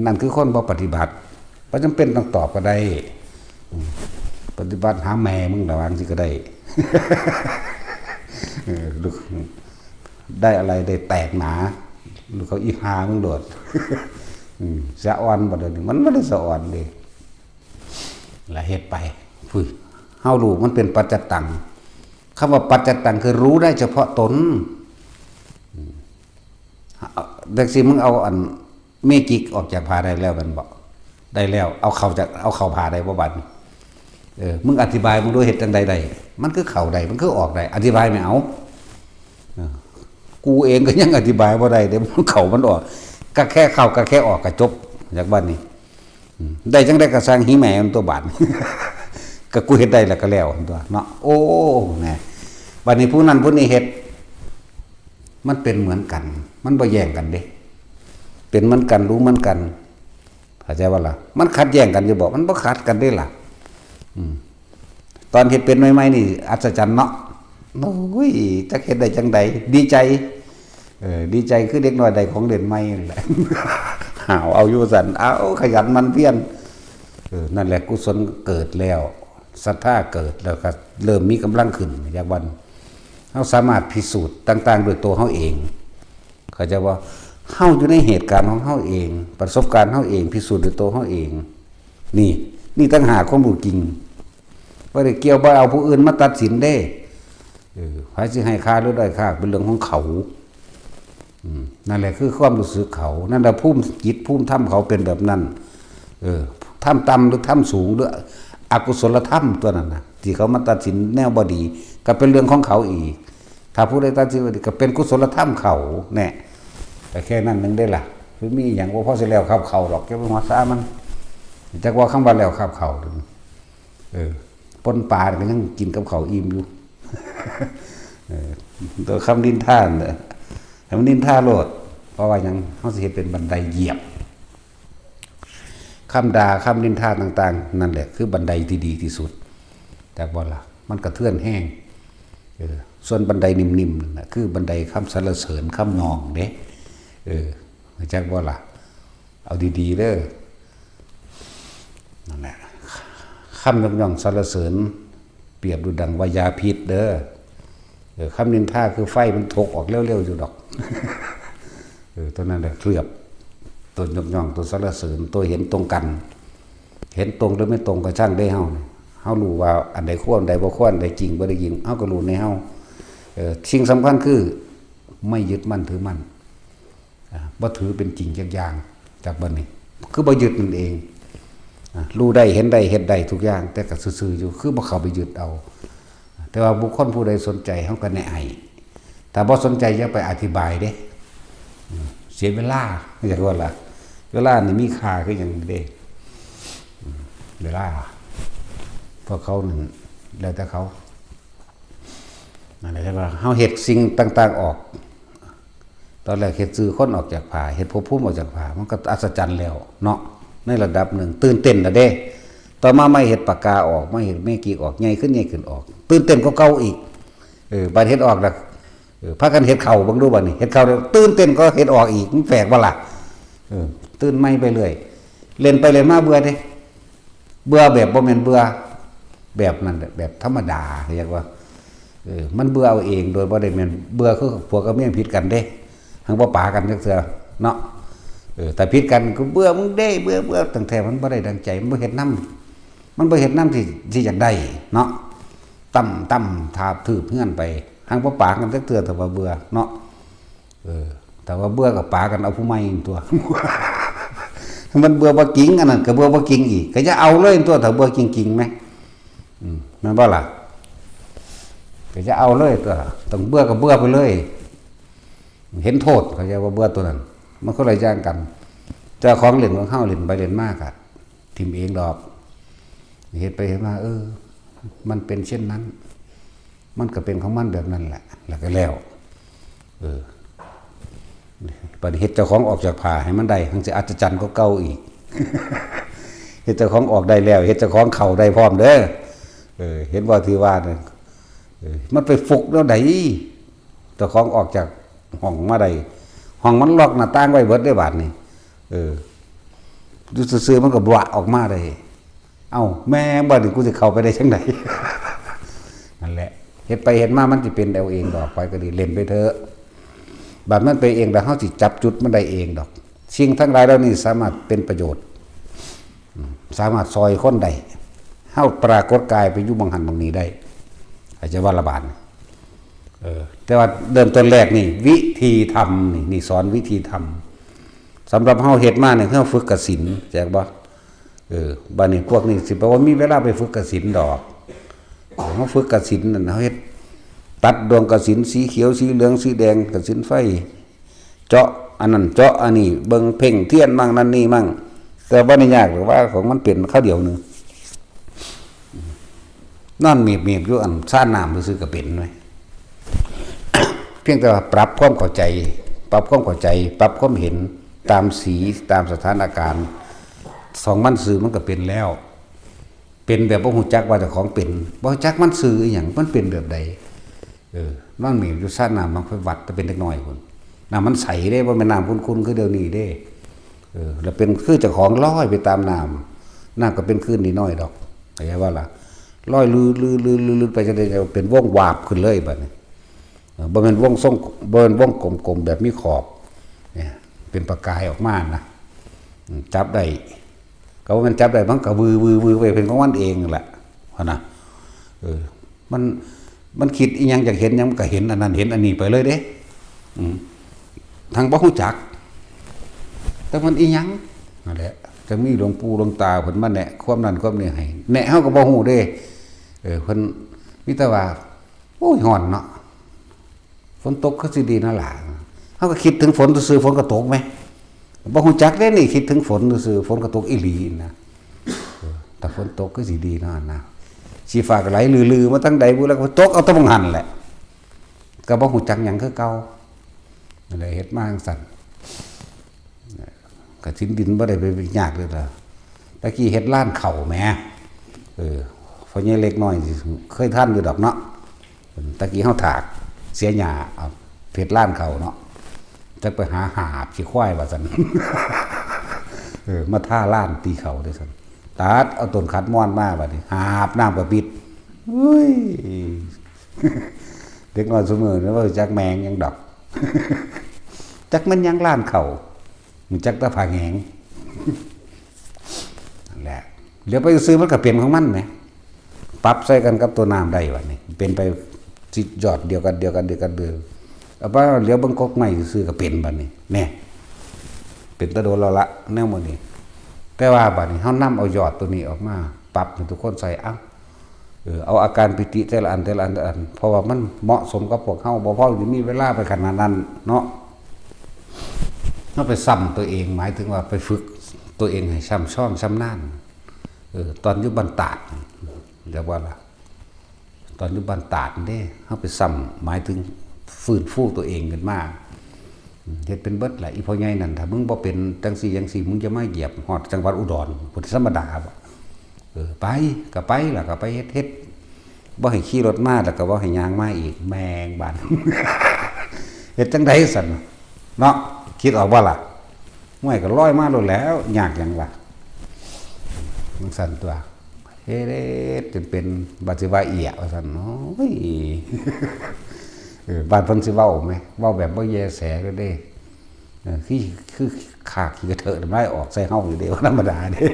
นั่นคือคนบ่ปฏิบัติ บ่จำเป็นต้องตอบก็ได้ อืม ปฏิบัติหาแม่มึงระวังสิก็ได้ เออ ลูก ได้อะไรได้แตกหนา ลูกเขาอีหามึงโดด อืม สะอ่อนบ่เดี๋ยวนี้ มันบ่ได้สะอ่อนเด้ ละเฮ็ดไป พุ้ย เฮารู้มันเป็นปัจจตัง คำว่าปัจจตังคือรู้ได้เฉพาะตน อืม เอา จั่งซี้มึงเอาอันเมจิกออกจากผ้าได้แล้วแม่นบ่ ได้แล้ว เอาเข้าจาก เอาเข้าผ้าได้บ่บัดนี้ เออ มึงอธิบายมึงดูเฮ็ดจั่งใดได้ มันคือเข้าได้ มันคือออกได้ อธิบายแม่เอา เออ กูเองก็ยังอธิบายบ่ได้เด้ มันเข้ามันออก ก็แค่เข้าก็แค่ออกก็จบ จากบัดนี้ อืม ได้จั่งใดก็ซ่าง หีแม่มันตัวบาด ก็กูเฮ็ดได้แล้วก็แล้วตัวเนาะ โอ้ แหม บัดนี้ผู้นั้นผู้นี้เฮ็ด มันเป็นเหมือนกัน มันบ่แย่งกันเด้ เป็นเหมือนกัน รู้เหมือนกัน เข้าใจบ่ล่ะ มันขัดแย้งกันอยู่บ่ มันบ่ขัดกันเด้ล่ะ อืม ตอนเฮ็ดเป็นใหม่ๆนี่อัศจรรย์เนาะ โอ้ย จักเฮ็ดได้จั่งใด ดีใจ เออ ดีใจคือเด็กน้อยได้ของเล่นใหม่นั่นแหละ หาวเอาอยู่ซั่น เอา ขยันหมั่นเพียร เออ นั่นแหละกุศลเกิดแล้ว ศรัทธาเกิดแล้วก็เริ่มมีกำลังขึ้น จากวัน เฮาสามารถพิสูจน์ต่างๆด้วยตัวเฮาเอง เข้าใจบ่ เฮาอยู่ในเหตุการณ์ของเฮาเอง ประสบการณ์เฮาเอง พิสูจน์ด้วยตัวเฮาเอง นี่ นี่ต่างหากความรู้จริง บ่ได้เกี่ยว บ่เอาผู้อื่นมาตัดสินเด้ เออ ไผสิให้ค่าหรือด้อยค่าเป็นเรื่องของเขา อืม นั่นแหละคือความรู้สึกเขา นั่นแหละภูมิจิตภูมิธรรมเขาเป็นแบบนั้น เออ ธรรมต่ำหรือธรรมสูงหรืออกุศลธรรมตัวนั้นน่ะ ที่เขามาตัดสินแนวบ่ดี ก็เป็นเรื่องของเขาอีก ถ้าผู้ใดตัดสินว่าดีก็เป็นกุศลธรรมเขา แน่ ก็แค่นั้นหนึ่งได้ล่ะ คือมีอหย่างบ่พอสิแล้วครับเขาดอก จะไปหัวซามัน จักว่าคำว่าแล้วครับเขา เออ ป่นปลาก็ยังกินกับเขาวอิ่มอยู่ เออ ตัวคำนินทาน่ะ ให้มันนินทาโลด เพราะว่าหยัง เฮาสิเฮ็ดเป็นบันไดเหยียบ คำด่า คำนินทาต่างๆ นั่นแหละคือบันไดที่ดีที่สุด จักบ่ล่ะ มันกระเทือนแฮง เออ ส่วนบันไดนิ่มๆ นั่นน่ะ คือบันไดคำสรรเสริญ คำยองเด้ เออ จักบ่ล่ะ เอาดีๆ เด้อ นั่นแหละ คำยกย่องสรรเสริญ เปรียบดูดังว่ายาพิษเด้อ เออ คำนินทาคือไฟมันถกออกเร็วๆ อยู่ดอก เออ ตัวนั้นแหละเคลือบ ตัวยกย่อง ตัวสรรเสริญ ตัวเห็นตรงกัน เห็นตรงหรือไม่ตรงก็ช่างได้เฮา เฮารู้ว่าอันใดควร อันใดบ่ควร อันใดจริงบ่ได้จริง เฮาก็รู้ในเฮา เออ สิ่งสำคัญคือไม่ยึดมั่นถือมั่น อ่า บ่ถือเป็นจริงจักอย่าง จากบัดนี้ คือบ่ยึดนั่นเอง อ่า รู้ได้ เห็นได้ เฮ็ดได้ทุกอย่าง แต่ก็ซื่อๆ อยู่ คือบ่เข้าไปยึดเอา แต่ว่าบุคคลผู้ใดสนใจ เฮาก็แนะให้ ถ้าบ่สนใจอย่าไปอธิบายเด้ อืม เสียเวลา เรียกว่าล่ะ เวลานี่มีค่าคือหยังเด้ อืม เวลา พวกเขานั่น แล้วแต่เขา นั่นแหละ เรียกว่าเฮาเฮ็ดสิ่งต่างๆ ออก ตอนแรกเฮ็ดชื่อคนออกจากผ้า เฮ็ดภพภูมิออกจากผ้า มันก็อัศจรรย์แล้วเนาะ ในระดับหนึ่ง ตื่นเต้นแล้วเด้ ต่อมามาเฮ็ดปากกาออก มาเฮ็ดเมฆกิกออก ใหญ่ขึ้น ใหญ่ขึ้นออก ตื่นเต้นกว่าเก่าอีก เออ บัดเฮ็ดออกแล้ว เออ พากันเฮ็ดเข่าเบิ่งดูบัดนี้ เฮ็ดเข่าแล้วตื่นเต้นกว่าเฮ็ดออกอีก มันแปลกบ่ล่ะ เออ ตื่นใหม่ไปเรื่อย เล่นไปเล่นมาเบื่อเด้ เบื่อแบบบ่แม่นเบื่อแบบนั้น แบบธรรมดา เรียกว่า เออ มันเบื่อเอาเอง โดยบ่ได้แม่นเบื่อคือผัวกับเมียผิดกันเด้ หังบ่ปากันจักเทื่อเนาะ เออ แต่ผิดกันก็เบื่อมึงเด้ เบื่อ เบื่อ ตั้งแต่มันบ่ได้ดังใจ มันบ่เฮ็ดนำ มันบ่เฮ็ดนำที่ ที่อยากได้เนาะ ต่ำ ต่ำ ทาบทืบเฮือนไป หังบ่ปากันจักเทื่อ แต่ว่าเบื่อเนาะ เออ แต่ว่าเบื่อก็ปากันเอาผู้ใหม่ตัว มันเบื่อบ่จริง อันนั้นก็เบื่อบ่จริงอีก ก็จะเอาเลยตัว ถ้าเบื่อจริงๆ ไหม อืม แม่นบ่ล่ะ ก็จะเอาเลยตัว ต้องเบื่อก็เบื่อไปเลย เห็นโทษ เข้าใจว่าเบื่อตัวนั้น มันคนละอย่างกัน เจ้าของเล่นของเฮาเล่นไปเล่นมากอะ ถิ่มเองดอก เฮ็ดไปเฮ็ดมา เออ มันเป็นเช่นนั้น มันก็เป็นของมันแบบนั้นแหละ แล้วก็แล้ว เออ บัดนี้เฮ็ดเจ้าของออกจากผ้าให้มันได้ หังสิอัศจรรย์กว่าเก่าอีก เฮ็ดเจ้าของออกได้แล้ว เฮ็ดเจ้าของเข้าได้พร้อมเด้อ เออ เห็นบ่ที่ว่าเนี่ย เออ มันไปฟุกแนวใด เจ้าของออกจากห้องมาได้ ห้องมันล็อกหน้าต่างไว้เบิดเด้บาดนี้ เออ อยู่ซื่อๆ มันก็บวะออกมาได้ เอ้า แม่ง บัดนี้กูสิเข้าไปได้จั่งใด นั่นแหละ เฮ็ดไปเฮ็ดมามันสิเป็นเอาเองดอก ไปก็ดี เล่นไปเถอะ บัดมันไปเองแล้วเฮาสิจับจุดมันได้เองดอก สิ่งทั้งหลายเหล่านี้สามารถเป็นประโยชน์ อืม สามารถซอยคนได้ เฮาปรากฏกายไปอยู่หม่องหั้นหม่องนี้ได้ อาจจะว่าละบาด เออ แต่ว่าเริ่มต้นแรกนี่ วิธีทำนี่ นี่สอนวิธีทำ สำหรับเฮาเฮ็ดมาเนี่ย เฮาฝึกกสิณ แจกบ่ เออ บัดนี้พวกนี้สิบ่ว่ามีเวลาไปฝึกกสิณดอก เออ เฮาฝึกกสิณนั่น เฮาเฮ็ด ตัดดวงกสิณ สีเขียว สีเหลือง สีแดง กสิณไฟ เจาะอันนั้น เจาะอันนี้ เบิ่งเพ่งเทียนมั่งนั่นนี่มั่ง แต่บ่ได้ยากหรอกว่าของมันเป็นคราวเดียวหนึ่ง นอนมีบๆ อยู่อันซ่านน้ำซื่อๆ ก็เป็นเว้ย เพียงแต่ว่าปรับความเข้าใจ ปรับความเข้าใจ ปรับความเห็นตามสี ตามสถานการณ์ ของมันซื่อมันก็เป็นแล้ว เป็นแบบบ่ฮู้จักว่าเจ้าของเป็น บ่ฮู้จักมันซื่ออีหยัง มันเป็นแบบใด เออ นอนมีบอยู่ซ่านน้ำ มันค่อยวัด แต่เป็นเด็กน้อยพุ้น น้ำมันใสเด้ บ่แม่นน้ำขุ่นๆ คือเดี๋ยวนี้เด้ เออ แล้วเป็นคือเจ้าของลอยไปตามน้ำ น้ำก็เป็นคลื่นน้อยๆ ดอก เข้าใจว่าล่ะ ลอยลืดๆๆๆๆ ไปจั่งใด๋ เป็นวงวาบขึ้นเลยบัดนี้ เออ บ่แม่นวงทรง บ่แม่นวงกลมๆ แบบมีขอบ เนี่ย เป็นประกายออกมานะ อืม จับได้ ก็ว่ามันจับได้ มันก็วือๆๆ ไปเป็นของมันเองนั่นแหละ หั้นนะ เออ มัน มันคิดอีหยังอยากเห็นหยัง มันก็เห็นอันนั้นเห็นอันนี้ไปเลยเด้ อืม ทั้งบ่ฮู้จัก แต่มันอีหยัง นั่นแหละ จั่งมีหลวงปู่หลวงตาเพิ่นมาแนะความนั้นความนี้ให้ แนะเฮาก็บ่ฮู้เด้ เออ เพิ่นมีแต่ว่า โอ้ย ฮ้อนเนาะ ฝนตกคือสิดีเนาะหล่า เฮาก็คิดถึงฝนซื่อๆ ฝนก็ตกแหม บ่ฮู้จักเด้นี่ คิดถึงฝนซื่อๆ ฝนก็ตกอีหลีนะ เออ แต่ฝนตกคือสิดีเนาะนะ สีฟ้าก็ไหลลือๆ มาทางใดบุ แล้วก็ตกเอาแต่หม่องหั้นแหละ ก็บ่ฮู้จักหยังคือเก่า นั่นแหละ เฮ็ดมาจั่งซั้น กสิณดินบ่ได้ไปยากเลยล่ะ ตะกี้เฮ็ดลานข้าวแหม เออ พ่อใหญ่เล็กน้อยเคยทันอยู่ดอกเนาะ ตะกี้เฮาถากเสียหญ้า เอาเฮ็ดลานข้าวเนาะ จักไปหาหาบขี้ควายว่าซั่น เออ มาทาลานตีข้าวเด้ซั่น ตัดเอาต้นขัดมอนมาบัดนี้ หาบน้ำกะปิด อุ้ย เด็กน้อยซุมื้อนี้บ่รู้จักแมงหยังดอก จักแม่นหยังลานข้าว รู้จักแต่ผ้าแหง นั่นแหละ เหลียวไปซื่อๆมันก็เป็นของมันแหม ปรับใส่กันกับตัวน้ำได้บัดนี้ เป็นไปสิยอดเดียวกัน เดียวกัน เดียวกันเด้อ เอาไปเหลียวเบิ่งกกไม้ซื่อๆก็เป็นบัดนี้ แน่ เป็นตะโดนแล้วละ แนวหมดนี้ แต่ว่าบัดนี้เฮานำเอายอดตัวนี้ออกมา ปรับให้ทุกคนใส่ เอ้า เออ เอาอาการปีติแต่ละอัน แต่ละอัน แต่ละอัน เพราะว่ามันเหมาะสมกับพวกเฮา บ่พอสิมีเวลาไปขนาดนั้นเนาะ เฮาไปซ้ำตัวเอง หมายถึงว่าไปฝึกตัวเองให้ช่ำชองชำนาญ เออ ตอนอยู่บ้านตาด เรียกว่าล่ะ ตอนอยู่บ้านตาดเด้ เฮาไปซ้ำ หมายถึงฟื้นฟูตัวเองขึ้นมา เฮ็ดเป็นเบิดแหละ อีพ่อใหญ่นั่น ถ้ามึงบ่เป็นจังซี่จังซี่ มึงจะมาเหยียบฮอดจังหวัดอุดร พุ้นธรรมดาบ่ เออ ไป ก็ไปล่ะ ก็ไปเฮ็ด เฮ็ด บ่ให้ขี่รถมา แล้วก็บ่ให้ย่างมาอีก แม่งบาด เฮ็ดจังใด๋ซั่น เนาะ คิดออกบ่ล่ะ ห่วย ก็ลอยมาโลดแหล้ว ยากหยังล่ะ จังซั่นตั๊ว เฮ็ดจนเป็น บาดสิว่าเอี้ย ว่าซั่น โอ้ย เออ บาดเพิ่นสิเว้าแหม เว้าแบบบ่แยแสเลยเด้ เออ คือ คือขากขี้กระเทอะน้ำลายออกใส่เฮาอยู่เด้ บ่ธรรมดาเด้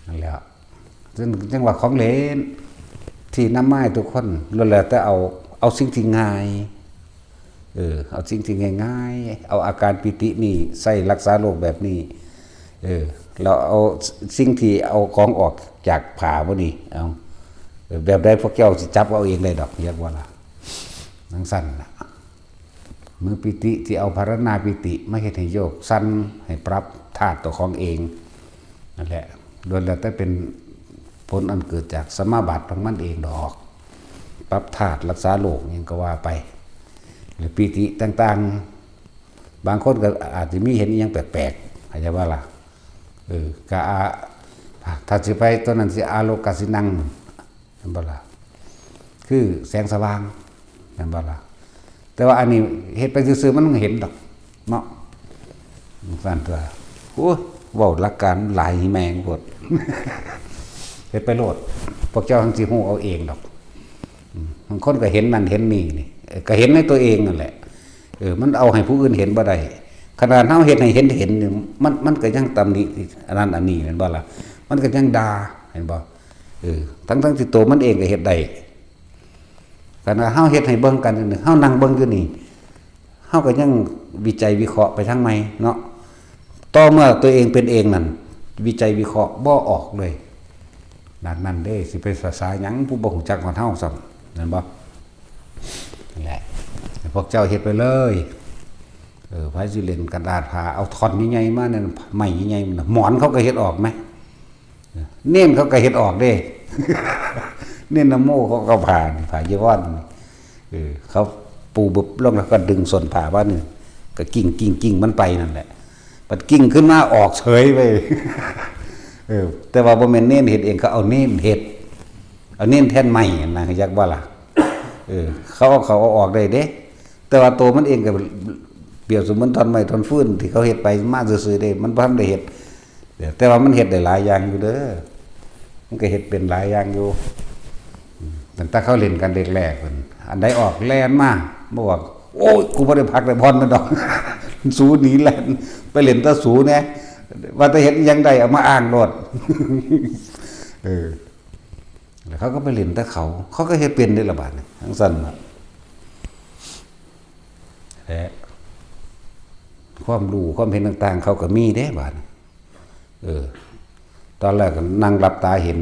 นั่นแหละ จั่ง จั่งว่าของเล่น ที่นำมาให้ทุกคน ล้วนแล้วแต่เอา เอาสิ่งที่ง่าย เออ เอาสิ่งที่ง่ายๆ เอาอาการปีตินี่ใส่รักษาโรคแบบนี้ เออ แล้วเอาสิ่งที่เอาของออกจากผ้าพวกนี้ เอา เออ แบบใดพวกเจ้าสิจับเอาเองได้ดอก เรียกว่าล่ะ จั่งซั่นน่ะ มือปีติที่เอาพารณาปีติมาเฮ็ดให้โยกสั่น ให้ปรับธาตุตัวของเอง นั่นแหละ ล้วนแล้วแต่เป็นผลอันเกิดจากสมาบัติของมันเองดอก ปรับธาตุรักษาโรคหยังก็ว่าไป หรือปีติต่างๆ บางคนก็อาจจะมีเห็นอิหยังแปลกๆ เข้าใจบ่ล่ะ เออ ก็อา ถ้าสิไปตัวนั้นสิอาโลกาสินัง แม่นบ่ล่ะ คือแสงสว่าง แม่นบ่ล่ะ แต่ว่าอันนี้เฮ็ดไปซื่อๆ มันบ่เห็นดอก เนาะ จั่งซั่นตั๊ว โอ้ย เว้าหลักการหลายแม่งโพด เฮ็ดไปโลด พวกเจ้าจั่งสิฮู้เอาเองดอก อืม บางคนก็เห็นนั่นเห็นนี่นี่ เออ ก็เห็นในตัวเองนั่นแหละ เออ มันเอาให้ผู้อื่นเห็นบ่ได้ ขนาดเฮาเฮ็ดให้เห็นเห็นนี่ มัน มันก็ยังตำหนิอันนั้นอันนี้ แม่นบ่ล่ะ มันก็ยังด่า เห็นบ่ เออ ทั้งๆ ที่ตัวมันเองก็เฮ็ดได้ ขนาดเฮาเฮ็ดให้เบิ่งกันอยู่นี่ เฮานั่งเบิ่งอยู่นี่ เฮาก็ยังวิจัยวิเคราะห์ไปทางใหม่เนาะ ต่อเมื่อตัวเองเป็นเองนั่น วิจัยวิเคราะห์บ่ออกเลย นั่น นั่นเด้ สิไปสาสาหยัง ผู้บ่ฮู้จักฮอดเฮาซ้ำ แม่นบ่ นั่นแหละ พวกเจ้าเฮ็ดไปเลย เออ ไผสิเล่นกระดาษผ้า เอาท่อนใหญ่ๆ มานั่น ไม้ใหญ่ๆ มันน่ะ หมอนเขาก็เฮ็ดออกแหม เณรเขาก็เฮ็ดออกเด้ เณรนะโมเขาก็ผ้านี่ ผ้าจีวรนี่ เออ เขาปูบึบลงแล้วก็ดึงส้นผ้าว่านี่ ก็กิ่ง กิ่ง กิ่งมันไปนั่นแหละ บัดกิ่งขึ้นมาออกเฉยไป เออ แต่ว่าบ่แม่นเณรเฮ็ดเอง เขาเอาเณรเฮ็ด เอาเณรแทนไม้นะ จักบ่ล่ะ เออ เขาเอาเข้าเอาออกได้เด้ แต่ว่าตัวมันเองก็เปรียบเสมือนท่อนไม้ท่อนฟืนที่เขาเฮ็ดไปมาซื่อๆเด้ มันบ่ทันได้เฮ็ด แต่ว่ามันเฮ็ดได้หลายอย่างอยู่เด้อ มันก็เฮ็ดเป็นหลายอย่างอยู่ อืม ตั้งแต่เขาเล่นกันแรกๆ พุ่น อันใดออกแล่นมา บอกว่า "โอ้ย กูบ่ได้พักได้ผ่อนมันดอก" สูหนีแล่น ไปเล่นแต่สูแหน่ ว่าแต่เฮ็ดอิหยังได้เอามาอ้างโลด เออ แล้วเขาก็ไปเล่นแต่เขา เขาก็เฮ็ดเป็นเด้ล่ะบาดนี้ จั่งซั่นน่ะ และความรู้ความเห็นต่างๆ เขาก็มีเด้บาดนี้ เออ ตอนแรกก็นั่งหลับตาเห็น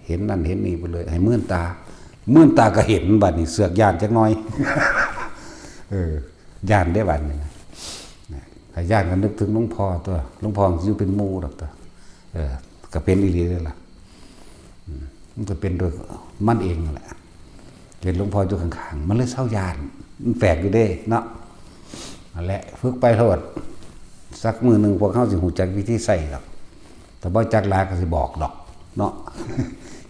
เห็นนั่นเห็นนี่ไปเลย ให้มืนตา มืนตาก็เห็นบาดนี้ เสือกย้านจักหน่อย เออ ย้านเด้บาดนี้นะ นะ ถ้าย้านก็นึกถึงหลวงพ่อตั๊ว หลวงพ่ออยู่เป็นหมู่ดอกตั๊ว เออ ก็เป็นอีหลีเลยล่ะ อืม มันก็เป็นโดยมันเองนั่นแหละ เห็นหลวงพ่ออยู่ข้างๆ มันเลยเซาย้าน มันแปลกอยู่เด้เนาะ นั่นแหละ ฝึกไปโลด สักมื้อหนึ่งพวกเฮาสิฮู้จักวิธีใช้ดอก แต่บ่จักหลายก็สิบอกดอกเนาะ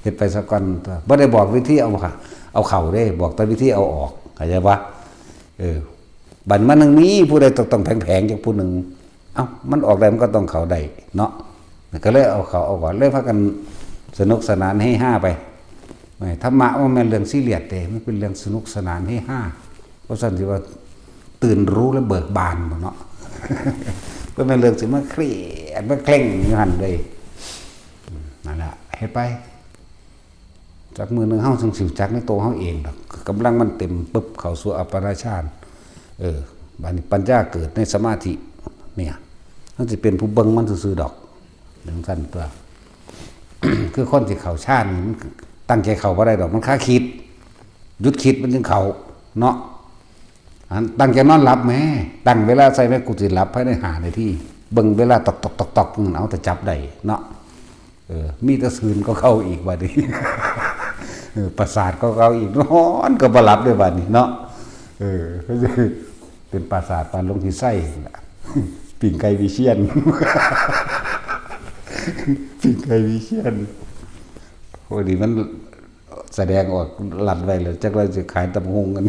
เฮ็ดไปซะก่อน บ่ได้บอกวิธีเอาค่ะ เอาเข้าเด้ บอกแต่วิธีเอาออก เข้าใจปะ เออ บัดมันยังมีผู้ใดต้องแผงๆจักผู้หนึ่ง เอ้า มันออกได้มันก็ต้องเข้าได้เนาะ ก็เลยเอาเข้าเอาก่อน เลยพากันสนุกสนานเฮฮาไป แหม ธรรมะบ่แม่นเรื่องซีเรียสเด้ มันเป็นเรื่องสนุกสนานเฮฮา เพราะซั่นสิว่าตื่นรู้และเบิกบานบ่เนาะ บ่แม่นเรื่องสิมาเครียดมาเคร่งอยู่หั่นเด้ อืม นั่นล่ะ เฮ็ดไป จักมื้อหนึ่งเฮาจั่งสิรู้จักในตัวเฮาเองดอก กำลังมันเต็มปุ๊บเข้าสู่อัปปนาฌาน เออ บัดนี้ปัญญาเกิดในสมาธิ เนี่ย มันสิเป็นผู้เบิ่งมันซื่อๆดอก จั่งซั่นตัว คือคนที่เข้าฌานนี่มันตั้งใจเข้าบ่ได้ดอก มันคาคิด หยุดคิดมันจึงเข้าเนาะ อันตั้งใจนอนหลับแหม ตั้งเวลาใส่ไว้ กูสิหลับภายในห้านาที เบิ่งเวลาตอกๆๆๆ เอาแต่จับได้เนาะ เออ มีแต่ซื่นกว่าเก่าอีกบัดนี้ เออ ประสาทกว่าเก่าอีก นอนก็บ่หลับเด้บัดนี้เนาะ เออ เป็นประสาทปานหลวงพี่ไส้นั่นล่ะ ปิ้งไก่วิเชียร ปิ้งไก่วิเชียร พอดีมันแสดงออกลัดไว้แล้ว จักว่าสิขายตำบักหุ่งกัน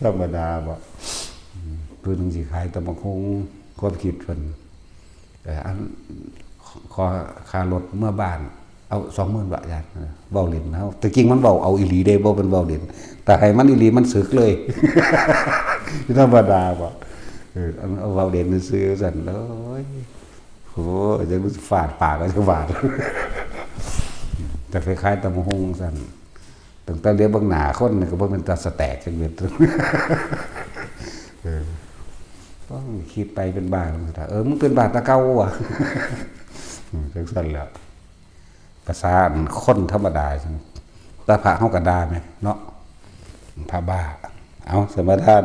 ธรรมดาบ่ อืม เพิ่นสิขายตำบักหุ่ง ความคิดเพิ่น เอ่อ อัน ขอค่ารถเมือบ้าน เอาสองหมื่นบาท อาจารย์ เว้าเล่นนะ แต่จริงมันเว้าเอาอีหลีเด้ บ่เป็นเว้าเล่น แต่ให้มันอีหลีมันสึกเลย ธรรมดาบ่ เออ เอา เอาเว้าเล่นซื่อๆซั่น โอ้ย โอ้ย จักมันสิฟาดปากก็จะฟาด แต่คล้ายๆตำบักหุ่งซั่น ตั้งแต่เหลียวเบิ่งหน้าคนนี่ก็บ่แม่นตาสะแตกจักเม็ด เออ ต้องคิดไปเป็นบ้า เออ มึงเป็นบ้าตาเก่าว่ะ อืม จังซั่นแหละ ภาษาคนธรรมดา แต่พระเฮาก็ด่าแหมเนาะ พระบ้า เอา สมาทาน